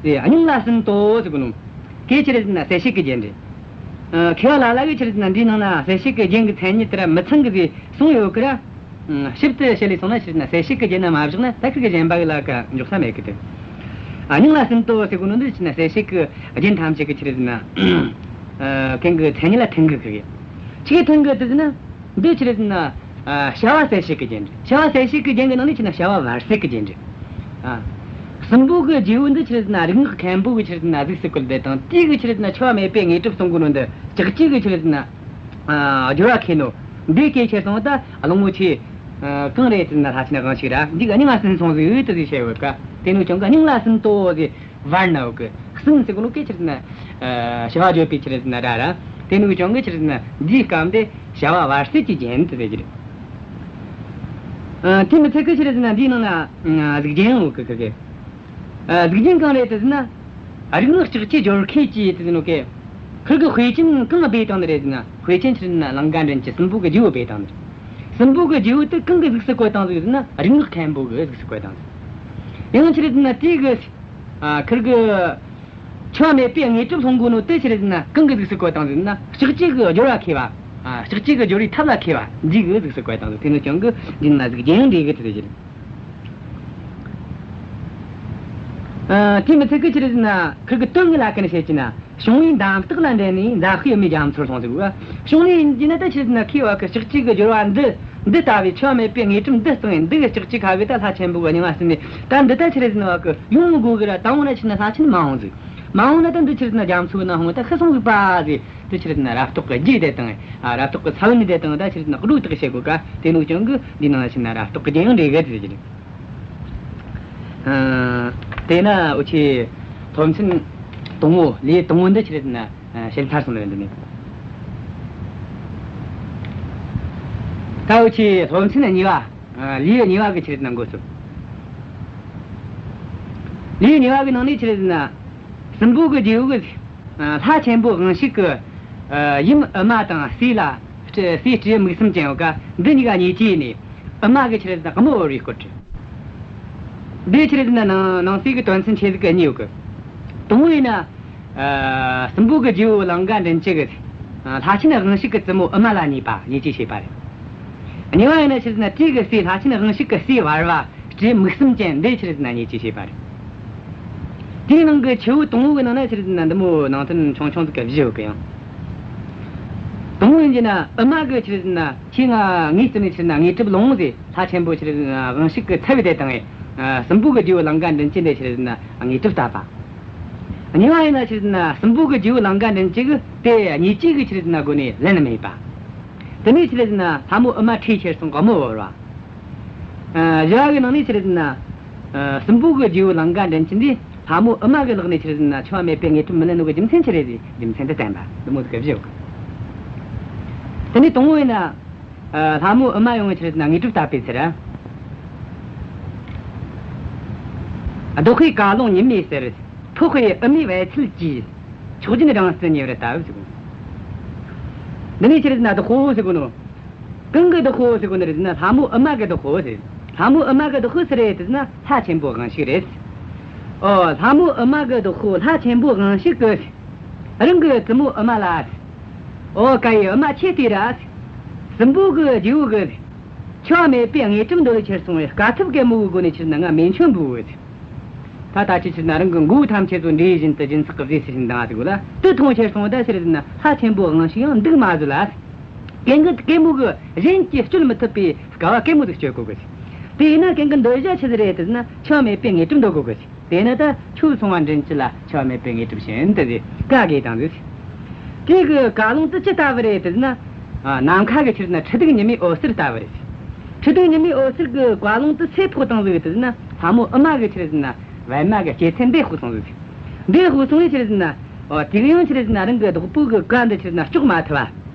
དེ་སྙིང་ལ་ཟིན་ཏོ་ཟེར་གོ་ནོ། དེ་ཆི་རེད་ཟེར་ན་གསལ་བྱེད་ཀྱི་རྒྱན་རེད། ཨ། མཁས་པ་ལ་ལ་གིས་ཆི་རེད་ཟེར་ན་འདིའི་ནང་ན་གསལ་བྱེད་ཀྱི་རྒྱན་གྱི་མཚན་ཉིད་དེ་ར་མི་ཚང་གི་ཟེར་གསུངས་ཡོད་ཀི་ར། ཨ། ཞིབ་ཏུ་དཔྱད་ལས་སོང་ན་ཆི་རེད་ཟེར་ན་གསལ་བྱེད་ཀྱི་རྒྱན་ན་མ་བཞག་ན་ད་ཁུ་གི་གཞན་པ་གི་ལ་ཀ་འཇོག་ས་མེད་ཀི་དེ། ཨ། སྙིང་ལ་ཟིན་ཏོ་ཟེར་གོ་ནོ་འདི་ཆི་རེད་ཟེར་ན་གསལ་བྱེད་ཀྱི་རྒྱན་ཐམས་ཅད་ཀྱི་ཆི་རེད་ཟེར་ན། ཨ། གན་གི་མཚན་ཉིད་ལ་མཐུན་གི་ཁུ་གི། ཆི་གི་མཐུན་གི་དེ་ཟེར་ན། འདི་ཆི་རེད་ཟེར་ན། ཨ། བྱ་བ་གསལ་བྱེད་ཀྱི་རྒྱན་རེད། བྱ་བ་གསལ་བྱེད་ཀྱི་རྒྱན་གྱི་ནང་ནས་ཆི་རེད་ཟེར་ན་བྱ་བ་བར་སྲིད་ཀྱི་རྒྱན་རེད། ཨ། སྲིན་པོ་གི་རྗེ་བོ་འདི་ཆི་རེད་ཟེར་ན་རིག་སྔགས་མཁན་པོ་གི་ཆི་རེད་ཟེར་ན་གཟུགས་སུ་བཀོད་དེ་དང་དེ་གི་ཆི་རེད་ཟེར་ན་འཆི་བ་མེད་པའི་དངོས་གྲུབ་གསུང་གོ་ནོ་འདི་ལྕགས་ཀྱུ་གི་ཆི་རེད་ཟེར་ན། ཨ། སྦྱོར་བ་ཁེལ་ནོ། འདི་སྐད་ཆེར་སོང་ད་གླང་པོ་ཆེ། ཨ། གང་རེད་ཟེར་ན་ལྷ་ཆེན་དབང་ཕྱུག་ར་འདི་གི་སྙིང་ལ་ཟིན་སོང་ཟིག་དེ་ཟིག་བཤད་ཡོད་ཀ་དེ་ནོ་ཅང་གི་སྙིང་ལ་ཟིན་ཏོ་ཟེར། བར་ན་འོག་གི་གསུམ་ཟེར་གོ་ནོ་སྐད་ཆི་རེད་ཟེར་ན། ཨ། བྱ་བ་བརྗོད་པའི་ཆི་རེད་ཟེར་ན་སྒྲ་ར། དེ་ནོ་ཅང་གི་ཆི་རེད་ཟེར་ན་འདིའི་སྐབས་འདི་བྱ་བ་བར་སྲིད་ཀྱི་རྒྱན་དུ་ཟེར་གྱི་རེད། ཨ། དེ་མི་ཚད་གི་ཆི་རེད་ཟེར་ན་འདིའི་ནང་ན། ཨ། གཟུགས་རྒྱན་འོག་གི་གི་གི། ཨ། གཟུགས་རྒྱན་གང་རེད་དེ་ཟེར་ན། རིག་སྔགས་ལྕགས་ཀྱུ་སྦྱོར་ཁེལ་གྱིས་དེ་ཟེར་ནོ་གི། ཁུར་གི་དཔེ་ཅན་གང་སྦས་བཏང་ནི་རེད་ཟེར་ན། དཔེ་ཅན་ཆི་རེད་ཟེར་ན་ལང་ཀ་མགྲིན་བཅུ་སྲིན་པོ་གི་རྗེ་བོ་སྦས་བཏང་ནི་རེད། སྲིན་པོ་གི་རྗེ་བོ་དེ་གང་གི་གཟུགས་སུ་བཀོད་བཏང་ཟིག་ཟེར་ན་རིག་སྔགས་མཁན་པོ་གི་གཟུགས་སུ་བཀོད་བཏང་ཟིག་ཡང་ཆི་རེད་ཟེར་ན་དེ་གི། ཨ། ཁུར་གི་འཆི་བ་མེད་པའི་དངོས་གྲུབ་སློང་གོ་ནོ་དེ་ཆི་རེད་ཟེར་ན་གང་གི་གཟུགས་སུ་བཀོད་བཏང་ཟིག་ཟེར་ན་ལྕགས་ཀྱུ་གི་སྦྱོར་བ་ཁེལ་བ། ཨ། ལྕགས་ཀྱུ་གི་སྦྱོར་བའི་ཐབས་ལ་ཁེལ་བ་འདི་གི་གཟུགས་སུ་བཀོད་བཏང་ཟིག་དེ་ནི་ཅང་གི་འདི་ན་གཟུགས་རྒྱན་འདི་གི་དེ་རེད། ཨ། དེ་མི་ཚད་གི་ཆི་རེད་ཟེར་ན་ཁུར་གི་དོན་ངེས་ལ་ཀ་ནས་བཤད་ཀྱི་ན། བྱུང་བའི་འདམ་སྟེགས་ལ་འགྲན་ནས་མཛའ་བཤེས་བུ་མོ་རྒྱ་མཚོར་སོང་ཟེར་གོ། བྱུང་ནས་ཡིན་གྱི་ན་ད་ཆི་རེད་ཟེར་ན་ཁོའི་བ་གི་ལྕགས་ཀྱུ་གི་སྦྱོར་བ་འདི་འདི་ལྟ་བུའི་འཆི་བ་མེད་པའི་དངོས་གྲུབ་འདི་བཏང་ཡིན། འདི་གི་ལྕགས་ཀྱུ་ཁ་གི་ད་ལྷ་ཆེན་པོ་གི་སྙིང་ང་ཟིན་ནས་ད་འདི་ད་ཆི་རེད་ཟེར་ན་བ་གི་ཡོང་མི་དགོས་གི་ར། ད་འོང་ན་ཆི་ན་ལྷ་ཆེན་མ་འོང་ཟིག་མ་འོང་ན་ད་འདི་ཆི་རེད་ཟེར་ན་རྒྱ་མཚོའི་ནང་ཧོང་ད་ཤི་སོང་ཟིག་པ་ཟིག་དེ་ཆི་རེད་ཟེར་ན་རབ་རྟོག་གི་རྒྱས་བསྡད་དང་། ཨ། རབ་རྟོག་གི་ས་བོན་བསྡད་དང་ད་ཆི་རེད་ཟེར་ན་སྒྲོ་བཏགས་བྱེད་དགོས་ཀ་དེ་ནོ་ཅང་གི་འདི་ནང་ཆི་ན་རབ་རྟོག་གི་རྒྱན་ཡང་འགྲེལ་གི་དེ་ཟེར་གི་རེད། ཨ། དེས་ན་འུ་ཆོས་སློབ་ཚན་དང་པོ་ལེའུ་དང་པོ་འདི་ཆི་རེད་ཟེར་ན་བཤད་ཚར་སོང་ནི་རེད། འདི་ནས་ད་འུ་ཆོས་སློབ་ཚན་གཉིས་པ། ཨ། ལེའུ་གཉིས་པ་གི་ཆི་རེད་ཟེར་ན་འགོ་ཚུགས། ལེའུ་གཉིས་པ་གི་ནང་ནས་ཆི་རེད་ཟེར་ན། སྲིན་པོ་གི་རྗེ་བོ་གིས། ཨ། ལྷ་ཆེན་པོ་དབང་ཕྱུག་གི། ཨ། ཡུམ་ཨུ་མ་དང་སྲས་ལ། སྲས་སྤྲེའུ་མིག་གསུམ་ཅན་ཡོད་ཀ། འདི་གཉིས་ཀ་བརྙས་བཅོས་ནས། ཨུ་མ་གི་ཆི་རེད་ཟེར་ན་དམོད་བོར་བའི་སྐོར་བྲིས། འདི་ཆི་རེད་ཟེར་ན་ནང་ནང་གསེས་ཀྱི་དོན་ཚན་ཆེ་ཟིག་གི་གཉིས་ཡོད་གི། དང་པོ་ཡིན་ན། ཨ། སྲིན་པོ་གི་རྗེ་བོ་ལང་ཀ་མགྲིན་བཅུ་གིས། ཨ། ལྷ་ཆེན་དབང་ཕྱུག་གི་བཙུན་མོ་ཨུ་མ་ལ་བརྙས་པ། བརྙས་བཅོས་བྱས་པ་རེད། གཉིས་པ་ཡིན་ན་ཆི་རེད་ཟེར་ན་སྤྲེའུ་གི་སྲས། ལྷ་ཆེན་དབང་ཕྱུག་གི་སྲས་བར་བ་སྤྲེའུ་མིག་གསུམ་ཅན་འདི་ཆི་རེད་ཟེར་ན་བརྙས་བཅོས་བྱས་པ་རེད། དེའི་ནང་གི་ཆེ་བོ་དང་པོ་གི་ནང་ན་ཆི་རེད་ཟེར་ན་འདི་མོ་ནང་དོན་ཆུང་ཆུང་ཟིག་གི་བཞི་ཡོད་གི་ཡང་། དང་པོ་ཡིན་གྱི་ན་ཨུ་མ་གི་ཆི་རེད་ཟེར་ན་ཁྱེད་ང་ངའི་རྩིབ་ནས་ཆི་རེད་ཟེར་ན་དངོས་གྲུབ་ལོངས་ཟེར། ལྷ་ཆེན་པོ་ཆི་རེད་ཟེར་ན་དབང་ཕྱུག་གི་ཚབ་བྱས་ཏེ་བཏང་ངས། ཨ། སྲིན་པོ་གི་རྗེ་བོ་ལང་ཀ་མགྲིན་བཅུ་འདི་ཆི་རེད་ཟེར་ན་དངོས་གྲུབ་བསྟབས་པ། གཉིས་པ་ཡིན་ན་ཆི་རེད་ཟེར་ན་སྲིན་པོ་གི་རྗེ་བོ་ལང་ཀ་མགྲིན་བཅུ་གིས་དེ་བརྙས་བཅོས་གི་ཆི་རེད་ཟེར་ན་སྒོ་ནས་ལན་མེད་པ། དེ་ནས་ཆི་རེད་ཟེར་ན་ལྷ་མོ་ཨུ་མ་ཁྲོས་ཁྱེར་སོང་། དམོད་བོར་བ། ཨ། བཞི་བ་གི་ནང་ནས་ཆི་རེད་ཟེར་ན། ཨ། སྲིན་པོ་གི་རྗེ་བོ་ལང་ཀ་མགྲིན་བཅུ་འདིས་ལྷ་མོ་ཨུ་མ་གི་ལག་ནས་ཆི་རེད་ཟེར་ན་འཆི་བ་མེད་པའི་དངོས་གྲུབ་མི་ལེན་ནོ་གི་རྒྱུ་མཚན་ཆི་རེད་ཟེར། རྒྱུ་མཚན་དེ་བསྟན་པ། འདི་མོ་ཟིག་གི་བཞི་ཡོད་གི། དེ་ནས་དང་པོ་ཡིན་ན། ཨ། ལྷ་མོ་ཨུ་མ་ཡོང་ངས་ཆི་རེད་ཟེར་ན་དངོས་གྲུབ་བསྟབས་པའི་ཚེ་ར། བདག་པོས་བཀའ་ལུང་ཉི་མའི་ཟེར། ཕོག་པས་ཨུ་མའི་བལ་ཚལ་གྱི། མཆོག་སྦྱིན་སྦྲང་རྩི་ཉེ་བར་བསྟབས་ཟེར་གོ། འདི་ནས་ཆི་རེད་ཟེར་ན་བདག་པོ་ཟེར་གོ་ནོ། གང་གི་བདག་པོ་ཟེར་གོ་ནི་རེད་ཟེར་ན་ལྷ་མོ་ཨུ་མ་གི་བདག་པོ་ཟེར། ལྷ་མོ་ཨུ་མ་གི་བདག་པོ་སུ་རེད་ཟེར་ན་ལྷ་ཆེན་པོ་དབང་ཕྱུག་རེད། ཨོ། ལྷ་མོ་ཨུ་མ་གི་བདག་པོ་ལྷ་ཆེན་པོ་དབང་ཕྱུག་གིས་རང་གི་བཙུན་མོ་ཨུ་མ་ལ། ཨོ། ཀ་ཡེ་ཨུ་མ་ཁྱེད་ལྟོས་ར། སྲིན་པོ་གི་རྗེ་བོ་གིས་འཆི་བ་མེད་པའི་དངོས་གྲུབ་འདོད་ལ་ཁྱེར་སོང་བས་དཀའ་ཐུབ་གན་མོ་གི་སྒོ་ནས་ཆི་རེད་ཟེར་ན་ང་མེ་མཆོད་འབུལ་བོ་ཟེར། ད་ལྟ་ཁྱེད་ཆི་རེད་ཟེར་ན་རང་གི་མགོ་བོ་ཐམས་ཅད་ཚོ་འདྲེ་བཞིན་དུ་སྦྱིན་སྲེག་གི་ཟས་སུ་བྱིན་བཏང་ཟེར་གོ་ལ། དེ་མཐོང་ཁྱེར་སོང་བ་ད་ཆི་རེད་ཟེར་ན་ལྷ་ཆེན་པོ་དབང་ཕྱུག་ཡང་འདུག་མ་བཟོད་ལ། གན་གི་གན་མོ་གི་གཞན་གྱིས་སྤྱོད་མི་ཐུབ་པའི་དཀའ་བ་གན་མོ་ཟིག་སྤྱོད་གོ་གི་ཟེར། དེས་ན་གན་གི་འདོད་བྱ་ཆི་ཟིག་རེད་ཟེར་ན་འཆི་བ་མེད་པའི་དངོས་གྲུབ་འདོད་གོ་གི་ཟེར། དེས་ན་ད་ཁྱོད་སོང་བ་མགྲིན་བཅུ་ལ་འཆི་བ་མེད་པའི་དངོས་གྲུབ་བྱིན་ཏེ་ཟེར་བཀའ་བསྒོས་བཏང་ཟིག། དེ་གི་བཀའ་ལུང་དེ་ཅི་ལྟ་བུ་རེད་ཟེར་ན། ཨ། ནམ་མཁའ་གི་ཆི་རེད་ཟེར་ན་ཁྲི་གདུགས་ཉི་མའི་འོད་ཟེར་ལྟ་བུ་རེད། ཁྲི་གདུགས་ཉི་མའི་འོད་ཟེར་གི་བཀའ་ལུང་དེ་སུས་ཕོག་བཏང་ཟིག་ཟེར་ན་ལྷ་མོ་ཨུ་མ་གི་ཆི་རེད་ཟེར་ན་པད་མ་གི་སྐྱེད་ཚལ་འདི་ཕོག་སོང་ཟིག། འདི་ཕོག་སོང་བས་ཆི་རེད་ཟེར་ན། ཨོ། དེ་གི་ཡང་ཆི་རེད་ཟེར་ན་རང་གི་བདག་པོ་གི་བཀའ་འདི་ཆི་རེད་ཟེར་ན་གཅོག་མ་ཐུབ་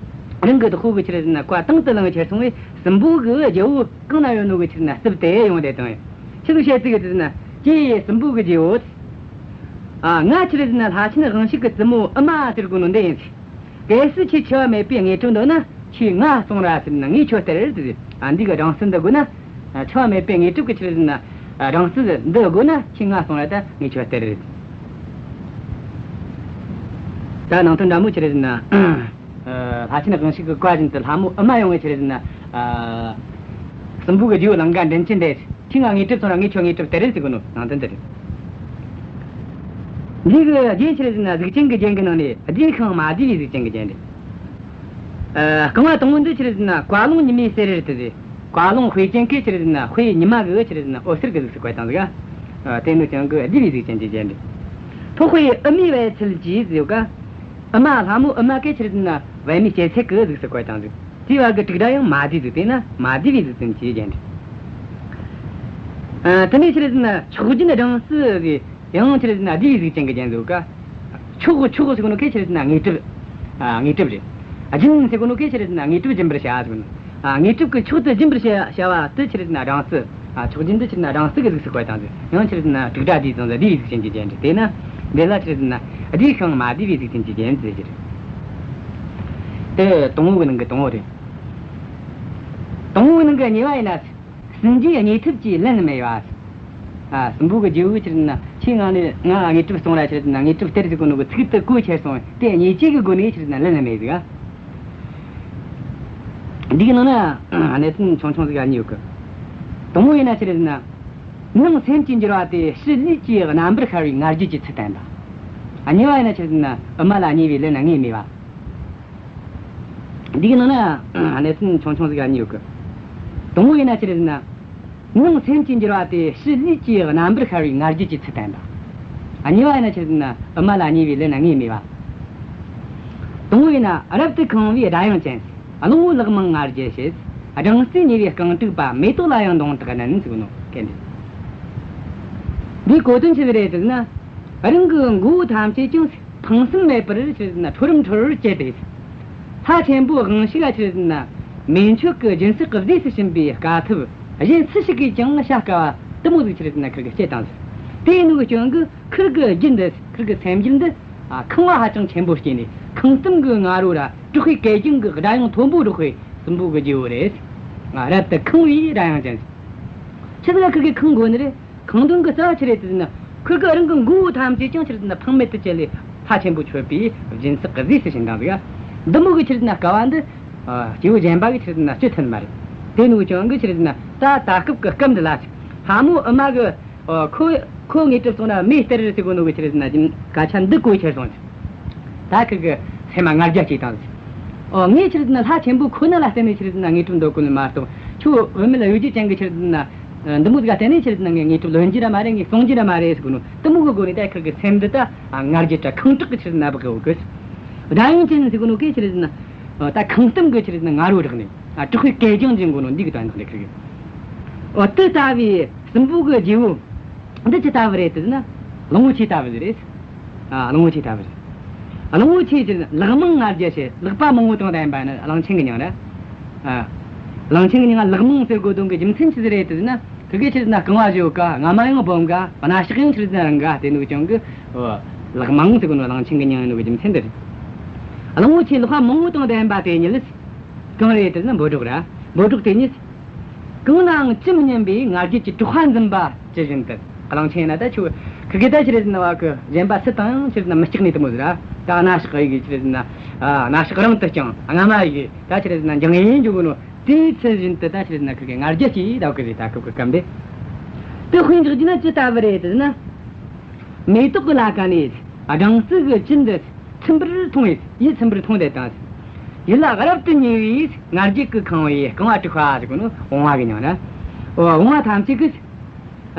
བ། རང་གི་བདག་པོ་གི་ཆི་རེད་ཟེར་ན་བཀའ་དང་དུ་བླངས་ཁྱེར་སོང་བས་སྲིན་པོ་གི་རྗེ་བོ་གང་ན་ཡོད་ནོ་གི་ཆི་རེད་ཟེར་ན་རྩིབ་དེ་ཡོང་བསྡད་བཏང་བས། ཆི་ཟིག་བཤད་ཟིག་ཟེར་ན། ཀྱེ་སྲིན་པོ་གི་རྗེ་བོ། ཨ། ང་ཆི་རེད་ཟེར་ན་ལྷ་ཆེན་དབང་ཕྱུག་གི་བཙུན་མོ་ཨུ་མ་ཟེར་གོ་ནོ་འདི་ཡིན་ཟེར། གལ་སྲིད་ཁྱེད་འཆི་བ་མེད་པའི་དངོས་གྲུབ་འདོད་ན་ཁྱེད་ང་སོང་ར་ཟེར་ན་ངས་ཁྱོད་སྟེར་ཟེར། ཨ། འདི་གི་སྦྲང་རྩི་འདི་དགོས་ན། ཨ། འཆི་བ་མེད་པའི་དངོས་གྲུབ་ཀྱི་ཆི་རེད་ཟེར་ན། ཨ། སྦྲང་རྩི་འདི་དགོས་ན་ཁྱེད་ང་སོང་ར་ད་ངས་ཁྱོད་སྟེར་ཟེར། ད་ནང་དོན་འདྲ་མོ་ཆི་རེད་ཟེར་ན། ཨ། ལྷ་ཆེན་དབང་ཕྱུག་གི་བཀའ་བཞིན་དུ་ལྷ་མོ་ཨུ་མ་ཡོང་བས་ཆི་རེད་ཟེར་ན། ཨ། སྲིན་པོ་གི་རྗེ་བོ་ལང་ཀ་མགྲིན་བཅུ་འདི། ཁྱེད་ང་དངོས་གྲུབ་སོང་ར་ངས་ཁྱོད་དངོས་གྲུབ་སྟེར་རེ་ཟེར་གོ་ནོ་ནང་དོན་འདི་རེད། འདི་གི་རྒྱན་ཆི་རེད་ཟེར་ན་གཟུགས་ཅན་གྱི་རྒྱན་གྱི་ནང་ནས་བསྡུས་ཤིང་མ་བསྡུས་པའི་གཟུགས་ཅན་གྱི་རྒྱན་རེད། ཨ། རྐང་བ་དང་པོ་འདི་ཆི་རེད་ཟེར་ན་བཀའ་ལུང་ཉི་མའི་ཟེར་རེད་དེ། བཀའ་ལུང་དཔེ་ཅན་གྱི་ཆི་རེད་ཟེར་ན་དཔེ་ཉི་མ་གི་ཆི་རེད་ཟེར་ན་འོད་ཟེར་གྱི་གཟུགས་སུ་བཀོད་བཏང་ཟིག། ཨ། དེ་ནི་ཀྱང་གི་བསྡུས་པའི་གཟུགས་ཅན་གྱི་རྒྱན་རེད། ཕོག་པས་ཨུ་མའི་བལ་ཚལ་གྱི་ཟེར་ག། ཨུ་མ་ལྷ་མོ་ཨུ་མ་གི་ཆི་རེད་ཟེར་ན་པད་མའི་སྐྱེད་ཚལ་གྱི་གཟུགས་སུ་བཀོད་བཏང་ཟིག། དེའི་བར་གྱི་དྲུག་སྒྲ་ཡང་མ་བསྡུས་ཟིག། དེས་ན་མ་བསྡུས་པའི་གཟུགས་ཅན་གྱི་རྒྱན་རེད། ཨ། དེ་ནས་ཆི་རེད་ཟེར་ན་མཆོག་སྦྱིན་སྦྲང་རྩི་ཟེར། ཡང་ཆི་རེད་ཟེར་ན་བསྡུས་པའི་གཟུགས་ཅན་གྱི་རྒྱན་ཟེར་ག། མཆོག་མཆོག་ཟེར་གོ་ནོ་གན་ཆི་རེད་ཟེར་ན་དངོས་གྲུབ། ཨ། དངོས་གྲུབ་རེད། སྦྱིན་ཟེར་གོ་ནོ་གན་ཆི་རེད་ཟེར་ན་དངོས་གྲུབ་སྦྱིན་པར་བྱ་ཟེར་གོ་ནོ། ཨ། དངོས་གྲུབ་ཀྱི་མཆོག་དེ་སྦྱིན་པར་བྱ་བྱ་བ་དེ་ཆི་རེད་ཟེར་ན་སྦྲང་རྩི། ཨ། མཆོག་སྦྱིན་དེ་ཆི་རེད་ཟེར་ན་སྦྲང་རྩི་གི་གཟུགས་སུ་བཀོད་བཏང་ཟིག། ཡང་ཆི་རེད་ཟེར་ན་དྲུག་སྒྲ་བསྡུས་བཏང་ཟིག། བསྡུས་པའི་གཟུགས་ཅན་གྱི་རྒྱན་རེད། དེས་ན་འདི་ལ་ཆི་རེད་ཟེར་ན་བསྡུས་ཤིང་མ་བསྡུས་པའི་གཟུགས་ཅན་གྱི་རྒྱན་ཟེར་རྒྱུ་རེད། དེ་དང་པོ་གི་ནང་གི་དང་པོ་རེད། དང་པོ་གི་ནང་གི་གཉིས་པ་ཡིན་ན། སྲིན་རྗེའི་བརྙས་ཐབས་ཀྱིས་ལན་མེད་པ། ཨ། སྲིན་པོ་གི་རྗེ་བོ་ཆི་རེད་ཟེར་ན་ཁྱེད་ང་ནི་ང་དངོས་གྲུབ་སོང་ར་ཆི་རེད་ཟེར་ན་དངོས་གྲུབ་སྟེར་ཟེར་གོ་ནོ་གི་ཚིག་དེ་གོ་ཁྱེར་སོང་། དེ་བརྙས་བཅོས་ཀྱི་སྒོ་ནས་ཆི་རེད་ཟེར་ན་ལན་མེད་ཟིག། ཨ། འདིའི་ནང་ན་གནད་དོན་ཆུང་ཆུང་ཟིག་གཉིས་ཡོད་གི། དང་པོ་ཡིན་ན་ཆི་རེད་ཟེར་ན། ནང་སེམས་ཀྱི་འགྱུར་བ་དེ་ཕྱི་ལུས་ཀྱི་རྣམ་པར་ཤར་བའི་ང་རྒྱལ་གྱི་ཚུལ་བསྟན་པ། ཨ། གཉིས་པ་ཡིན་ན་ཆི་རེད་ཟེར་ན་ཨུ་མ་ལ་བརྙས་པའི་ལན་དངོས་མེད་པ། འདིའི་ནང་ན་གནད་དོན་ཆུང་ཆུང་ཟིག་གཉིས་ཡོད་གི། དང་པོ་ཡིན་ན་ཆི་རེད་ཟེར་ན། ནང་སེམས་ཀྱི་འགྱུར་བ་དེ་ཕྱི་ལུས་ཀྱི་རྣམ་པར་ཤར་བའི་ང་རྒྱལ་གྱི་ཚུལ་བསྟན་པ། ཨ། གཉིས་པ་ཡིན་ན་ཆི་རེད་ཟེར་ན་ཨུ་མ་ལ་བརྙས་པའི་ལན་དངོས་མེད་པ། དང་པོ་ཡིན་ན་རབ་ཏུ་ཁེངས་པའི་སྒྲ་དབྱངས་ཅན། གླང་པོ་ལག་མང་ང་རྒྱལ་བྱེད། སྦྲང་རྩིས་མྱོས་པའི་རྐང་དྲུག་པ། མེ་ཏོག་ལ་ཡང་མདུང་དག་བསྣུན་ཟེར་གོ་ནོ་གན་རེད། འདིའི་གོ་དོན་ཆི་ཟིག་རེད་ཟེར་ན། རང་གི་མགོ་བོ་ཐམས་ཅད་ཀྱང་ཕངས་སེམས་མེད་པར་ཆི་རེད་ཟེར་ན་ཁྲོ་རུམ་ཁྲོ་རུར་བཅད་དེ། ལྷ་ཆེན་པོ་དབང་ཕྱུག་ལ་ཆི་རེད་ཟེར་ན་མེ་མཆོད་ཀྱི་སྦྱིན་སྲེག་གི་རྫས་སུ་བྱིན་པའི་དཀའ་ཐུབ། གཞན་སུ་ཞིག་གིས་ཀྱང་བྱ་དཀའ་བ་དེ་མོ་ཟིག་ཆི་རེད་ཟེར་ན་ཁིར་གིས་སྤྱད་བཏང་ཟིག། དེ་ཡིན་ནོ་གི་རྐྱེན་གིས་ཁིར་གི་རྒྱུད་འདི། ཁིར་གི་སེམས་རྒྱུད་འདི། ཨ། ཁེངས་པ་ཧ་ཅང་ཆེན་པོ་སྐྱེས་ནས། ཁེངས་གཏམ་གི་ང་རོ་ར་དྲག་པའི་གད་རྒྱངས་གི་སྒྲ་དབྱངས་མཐོན་པོ་སྒྲོག་པའི་སྲིན་པོ་གི་རྗེ་བོ་རེད། ཨ། རབ་ཏུ་ཁེངས་པའི་སྒྲ་དབྱངས་ཅན། ཆི་ཟིག་ལ་ཁིར་གིས་ཁེངས་དགོས་ནི་རེད། ཁེངས་དོན་གི་རྩ་བ་ཆི་རེད་ཟེར་ན། ཁིར་གིས་རང་གི་མགོ་བོ་ཐམས་ཅད་ཀྱང་ཆི་རེད་ཟེར་ན་ཕངས་མེད་དུ་བཅད་ལས་ལྷ་ཆེན་པོ་མཆོད་པའི་སྦྱིན་སྲེག་གི་རྫས་སུ་བྱིན་བཏང་ཟིག། འདི་མོ་གི་ཆི་རེད་ཟེར་ན་དཀའ་བ་འདི། ཨ། སྐྱེ་བོ་གཞན་པ་གིས་ཆི་རེད་ཟེར་ན་སྤྱོད་ཐུབ་ནི་མ་རེད། དེ་ནོ་ཀྱང་གི་ཆི་རེད་ཟེར་ན། ད་ད་སྐབས་ཀྱི་སྐབས་འདི་ལ་ལྷ་མོ་ཨུ་མ་གི། ཨ། ཁོ་ཁོ་དངོས་གྲུབ་སོང་ན་མེ་སྟེར་ཟེར་གོ་ནོ་གི་ཆི་རེད་ཟེར་ན་སྐད་ཆ་འདི་གོ་ཁྱེར་སོང་། ད་ཁིར་གི་སེམས་མ་ང་རྒྱལ་སྐྱེས་བཏང་། ཨོ། ངས་ཆི་རེད་ཟེར་ན་ལྷ་ཆེན་པོ་ཁོ་ན་ལ་བརྟེན་ནས་ཆི་རེད་ཟེར་ན་དངོས་གྲུབ་འདོད་གོ་ནི་མ་གཏོགས། ཁྱོད་བུད་མེད་གཡོ་སྒྱུ་ཅན་གི་ཆི་རེད་ཟེར་ན། ཨ། འདི་མོ་ཟིག་ག་བརྟེན་ནས་ཆི་རེད་ཟེར་ན་ངས་དངོས་གྲུབ་ལོན་རྒྱུ་ར་མ་རེད། ངས་སློང་རྒྱུ་ར་མ་རེད་ཟེར་གོ་ནོ། དེ་མོ་གི་སྒོ་ནས་ད་ཁིར་གི་སེམས་འདི་ད། ཨ། ང་རྒྱལ་དྲག་ཁེངས་དྲེགས་གི་ཆི་རེད་ཟེར་ན་བག་གི་ཡོད་གི། སྒྲ་དབྱངས་ཅན་ཟེར་གོ་ནོ་གི་ཆི་རེད་ཟེར་ན། ཨ། ད་ཁེངས་གཏམ་གི་ཆི་རེད་ཟེར་ན་ང་རོ་རག་ནས། ཨ། དྲག་པོའི་གད་རྒྱངས་ཅན་གོ་ནོ་འདི་གི་དོན་དག་རེད་ཁིར་གི། ཨོ། དེ་ལྟ་བུའི་སྲིན་པོ་གི་རྗེ་བོ་འདི་ཅི་ལྟ་བུ་རེད་ཟེར་ན། གླང་པོ་ཆེ་ལྟ་བུ་ཟིག་རེད། ཨ། གླང་པོ་ཆེ་ལྟ་བུ་རེད། གླང་པོ་ཆེ་ཟེར་ན་ལག་མང་ང་རྒྱལ་ཆེ། ལག་པ་མང་པོ་དང་ལྡན་པ་ནི་གླང་ཆེན་གི་མྱིང་རེད། ཨ། གླང་ཆེན་གི་མྱིང་ང་ལག་མང་ཟེར་དགོས་དོན་གི་རྒྱུ་མཚན་ཆི་ཟིག་རེད་ཟེར་ན། ཁིར་གེ་ཆི་རེད་ཟེར་ན་རྐང་བ་བཞི་ཡོད་ག། རྔ་མ་ཡང་སྦོམ་ག། སྣ་ཞགས་ཡང་ཆི་རེད་ཟེར་ན་རིང་ག། དེ་ནོ་ཀྱང་གི། ཨོ། ལག་མང་ཟེར་གོ་ནོ་གླང་ཆེན་གི་མྱིང་ཡིན་ནོ་གི་རྒྱུ་མཚན་འདི་རེད། གླང་པོ་ཆེ་ལག་པ་མང་པོ་དང་ལྡན་པ་དེ་ཉིད་ལ། གང་རེད་ཟེར་ན་འབོད་སྒྲོགས་ར། འབོད་སྒྲོགས་དེ་ཉིད། གང་ལའང་ཅི་མི་སྙམ་པའི་ང་རྒྱལ་གྱི་དྲེགས་པ་འཛིན་པ་ཇི་བཞིན་དུ། གླང་ཆེན་ན་ད་ཁྱོད་ཁིར་གེ་ད་ཆི་རེད་ཟེར་ན་བ་གི་གཞན་པ་སུ་དང་ཡང་ཆི་རེད་ཟེར་ན་མི་སྐྲག་ནི་དེ་མོ་ཟིག་ར། ད་སྣ་ཞགས་ཡི་གེ་ཆི་རེད་ཟེར་ན། ཨ། སྣ་ཞགས་རིང་དུ་བརྐྱངས། རྔ་མ་ཡི་གེ་ད་ཆི་རེད་ཟེར་ན་འགྱིང་ངེ་འགྱོ་གོ་ནོ། དེའི་ཚུལ་བཞིན་དུ་ད་ཆི་རེད་ཟེར་ན་ཁིར་གེ་ང་རྒྱལ་གྱིས་ད་གི་རེད། ད་སྐབས་ཀྱི་སྐབས་འདི། དེ་དཔེ་འཇོག་རྒྱུ་ན་ཅི་ལྟ་བུ་རེད་ཟེར་ན། མེ་ཏོག་གི་ལ་ཀ་ནས་སྦྲང་རྩི་གི་བཅུད་འདི་ཚིམ་པར་འཐུང་བས། ཡིད་ཚིམ་པར་འཐུང་བསྡད་དང་། ཡིད་ལ་རབ་ཏུ་མྱོས་པས་ང་རྒྱལ་གྱིས་ཁེངས་པའི་རྐང་བ་དྲུག་པ་ཟེར་གོ་ནོ་བུང་བ་གི་མྱིང་ར། འོ། བུང་བ་ཐམས་ཅད་ཀྱིས།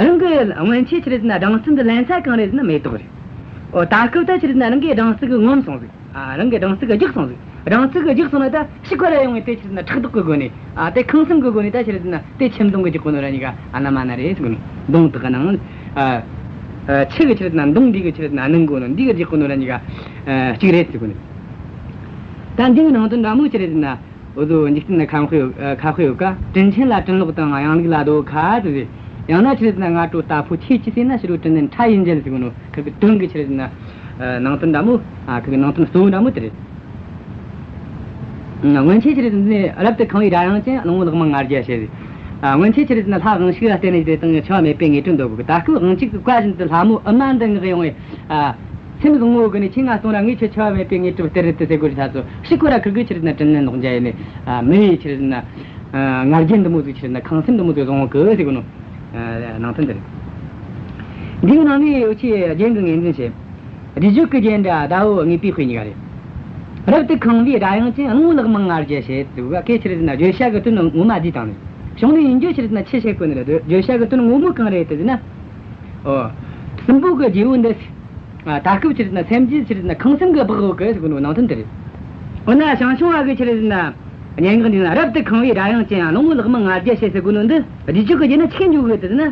རང་གི་སྔོན་ཆད་ཆི་རེད་ཟེར་ན་སྦྲང་རྩི་འདི་ལེན་ས་གང་རེད་ཟེར་ན་མེ་ཏོག་རེད། འོ། ད་སྐབས་ད་ཆི་རེད་ཟེར་ན་རང་གི་སྦྲང་རྩི་གིས་ངོམས་སོང་ཟིག། ཨ། རང་གི་སྦྲང་རྩི་གིས་རྒྱགས་སོང་ཟིག། སྦྲང་རྩི་གིས་རྒྱགས་སོང་ན་ད་ཕྱི་ཁ་ར་ཡོང་ངས་དེ་ཆི་རེད་ཟེར་ན་ཕྲག་དོག་གི་སྒོ་ནས། ཨ། དེ་ཁེངས་སེམས་གི་སྒོ་ནས་ད་ཆི་རེད་ཟེར་ན་དེ་ཁྱིམ་སྡོང་གི་རྒྱག་གོ་ནོ་ར་གཉིས་ཀ་ཨ་ན་མ་ན་རེད་ཟེར་གོ་ནོ། མདུང་དག་གི་ནང་། ཨ། ཨ། ཆུ་གི་ཆི་རེད་ཟེར་ན་མདུང་འདི་གིས་ཆི་རེད་ཟེར་ན་གནོན་གོ་ནོ། འདི་གིས་རྒྱག་གོ་ནོ་ར་གཉིས་ཀ། ཨ། གཅིག་རེད་ཟེར་གོ་ནོ། ད་འདི་གི་ནང་དོན་འདྲ་མོ་ཆི་རེད་ཟེར་ན། འུ་ཚོ་འཇིག་རྟེན་ན་ཁ་དཔེ་ཡོད། ཨ། ཁ་དཔེ་ཡོད་ཀ། དྲིན་ཆེན་ལ་དྲིན་ལོག་དང་གཡང་ལུག་ལ་རྡོ་ཁ་ཟེར། ཡང་ན་ཆི་རེད་ཟེར་ན་སྔ་དྲོ་རྟ་ཕོ་ཆས་ཀྱིས་གསོས་ན། ཕྱི་དྲོ་དྲིན་ལན་ཁྲ་ཡིས་འཇལ་ཟེར་གོ་ནོ། ཁིར་གི་དོན་གི་ཆི་རེད་ཟེར་ན། ཨ། ནང་དོན་འདྲ་མོ། ཨ། ཁིར་གི་ནང་དོན་གཙོ་བོ་འདྲ་མོ་དེ་རེད། སྔོན་ཆད་ཆི་རེད་ཟེར་ན་རབ་ཏུ་ཁེངས་པའི་སྒྲ་དབྱངས་ཅན། གླང་པོ་ལག་མང་ང་རྒྱལ་ཞེས། ཨ། སྔོན་ཆད་ཆི་རེད་ཟེར་ན་ལྷ་དབང་ཕྱུག་ལ་བརྟེན་ནས་དེ་དང་འཆི་བ་མེད་པའི་དངོས་གྲུབ་འདོད་གོ་གི། ད་སྐབས་དབང་ཕྱུག་གི་བཀའ་བཞིན་དུ་ལྷ་མོ་ཨུ་མ་འདི་ངག་ཡོང་བས། ཨ། སེམས་བཟང་ངོ་གི་ནས་ཁྱེད་ང་སོང་ར་ངས་ཁྱོད་འཆི་བ་མེད་པའི་དངོས་གྲུབ་སྟེར་རེད་དེ་ཟེར་གོ་རེད། ད་ཚོ་ཕྱི་ཁོ་ར་ཁིར་གི་ཆི་རེད་ཟེར་ན་དྲིན་ལན་ལོག་འཇལ་ཡིན་ནས། ཨ། མི་ཡི་ཆི་རེད་ཟེར་ན། ཨ། ང་རྒྱལ་འདི་མོ་ཟིག་ཆི་རེད་ཟེར་ན་ཁེངས་སེམས་འདི་མོ་ཟིག་བཟུང་གི་ཟེར་གོ་ནོ། ཨ། ནང་དོན་འདི་རེད། འདིའི་ནང་ནས་འུ་ཆོས་རྒྱན་གྱི་ངོས་འཛིན་བྱེད། བདེ་སྤྱོད་ཀྱི་རྒྱན་ར་ཟླ་བོ་དངོས་པོའི་དཔེ་གཉིས་ཀ་རེད། རབ་ཏུ་ཁེངས་པའི་སྒྲ་དབྱངས་ཅན། གླང་པོ་ལག་མང་ང་རྒྱལ་བྱེད་ཟེར་བ་གི་ཆི་རེད་ཟེར་ན་བརྗོད་བྱ་གི་དོན་ངོ་མ་བསྡུས་བཏང་ནས། གཞུང་ནས་ཡིན་རྒྱུ་ཆི་རེད་ཟེར་ན་ཆི་བཤད་གོ་ནི་རེད། བརྗོད་བྱ་གི་དོན་ངོ་མ་གང་རེད་དེ་ཟེར་ན། ཨོ། སྲིན་པོ་གི་རྗེ་བོ་འདི། ཨ། ད་སྐབས་ཆི་རེད་ཟེར་ན་སེམས་རྒྱུད་ཆི་རེད་ཟེར་ན་ཁེངས་སེམས་ཀྱིས་སྦགས་ཡོད་གི་ཟེར་གོ་ནོ་ནང་དོན་དེ་རེད། འོ་ན་ཞང་ཞུང་བ་གི་ཆི་རེད་ཟེར་ན། སྙན་ངག་འདི་ན་རབ་ཏུ་ཁེངས་པའི་སྒྲ་དབྱངས་ཅན། གླང་པོ་ལག་མང་ང་རྒྱལ་བྱེད་ཟེར་གོ་ནོ་འདི་བདེ་སྤྱོད་ཀྱི་རྒྱན་ན་ཆི་འཇུག་གི་ཟེར་ན།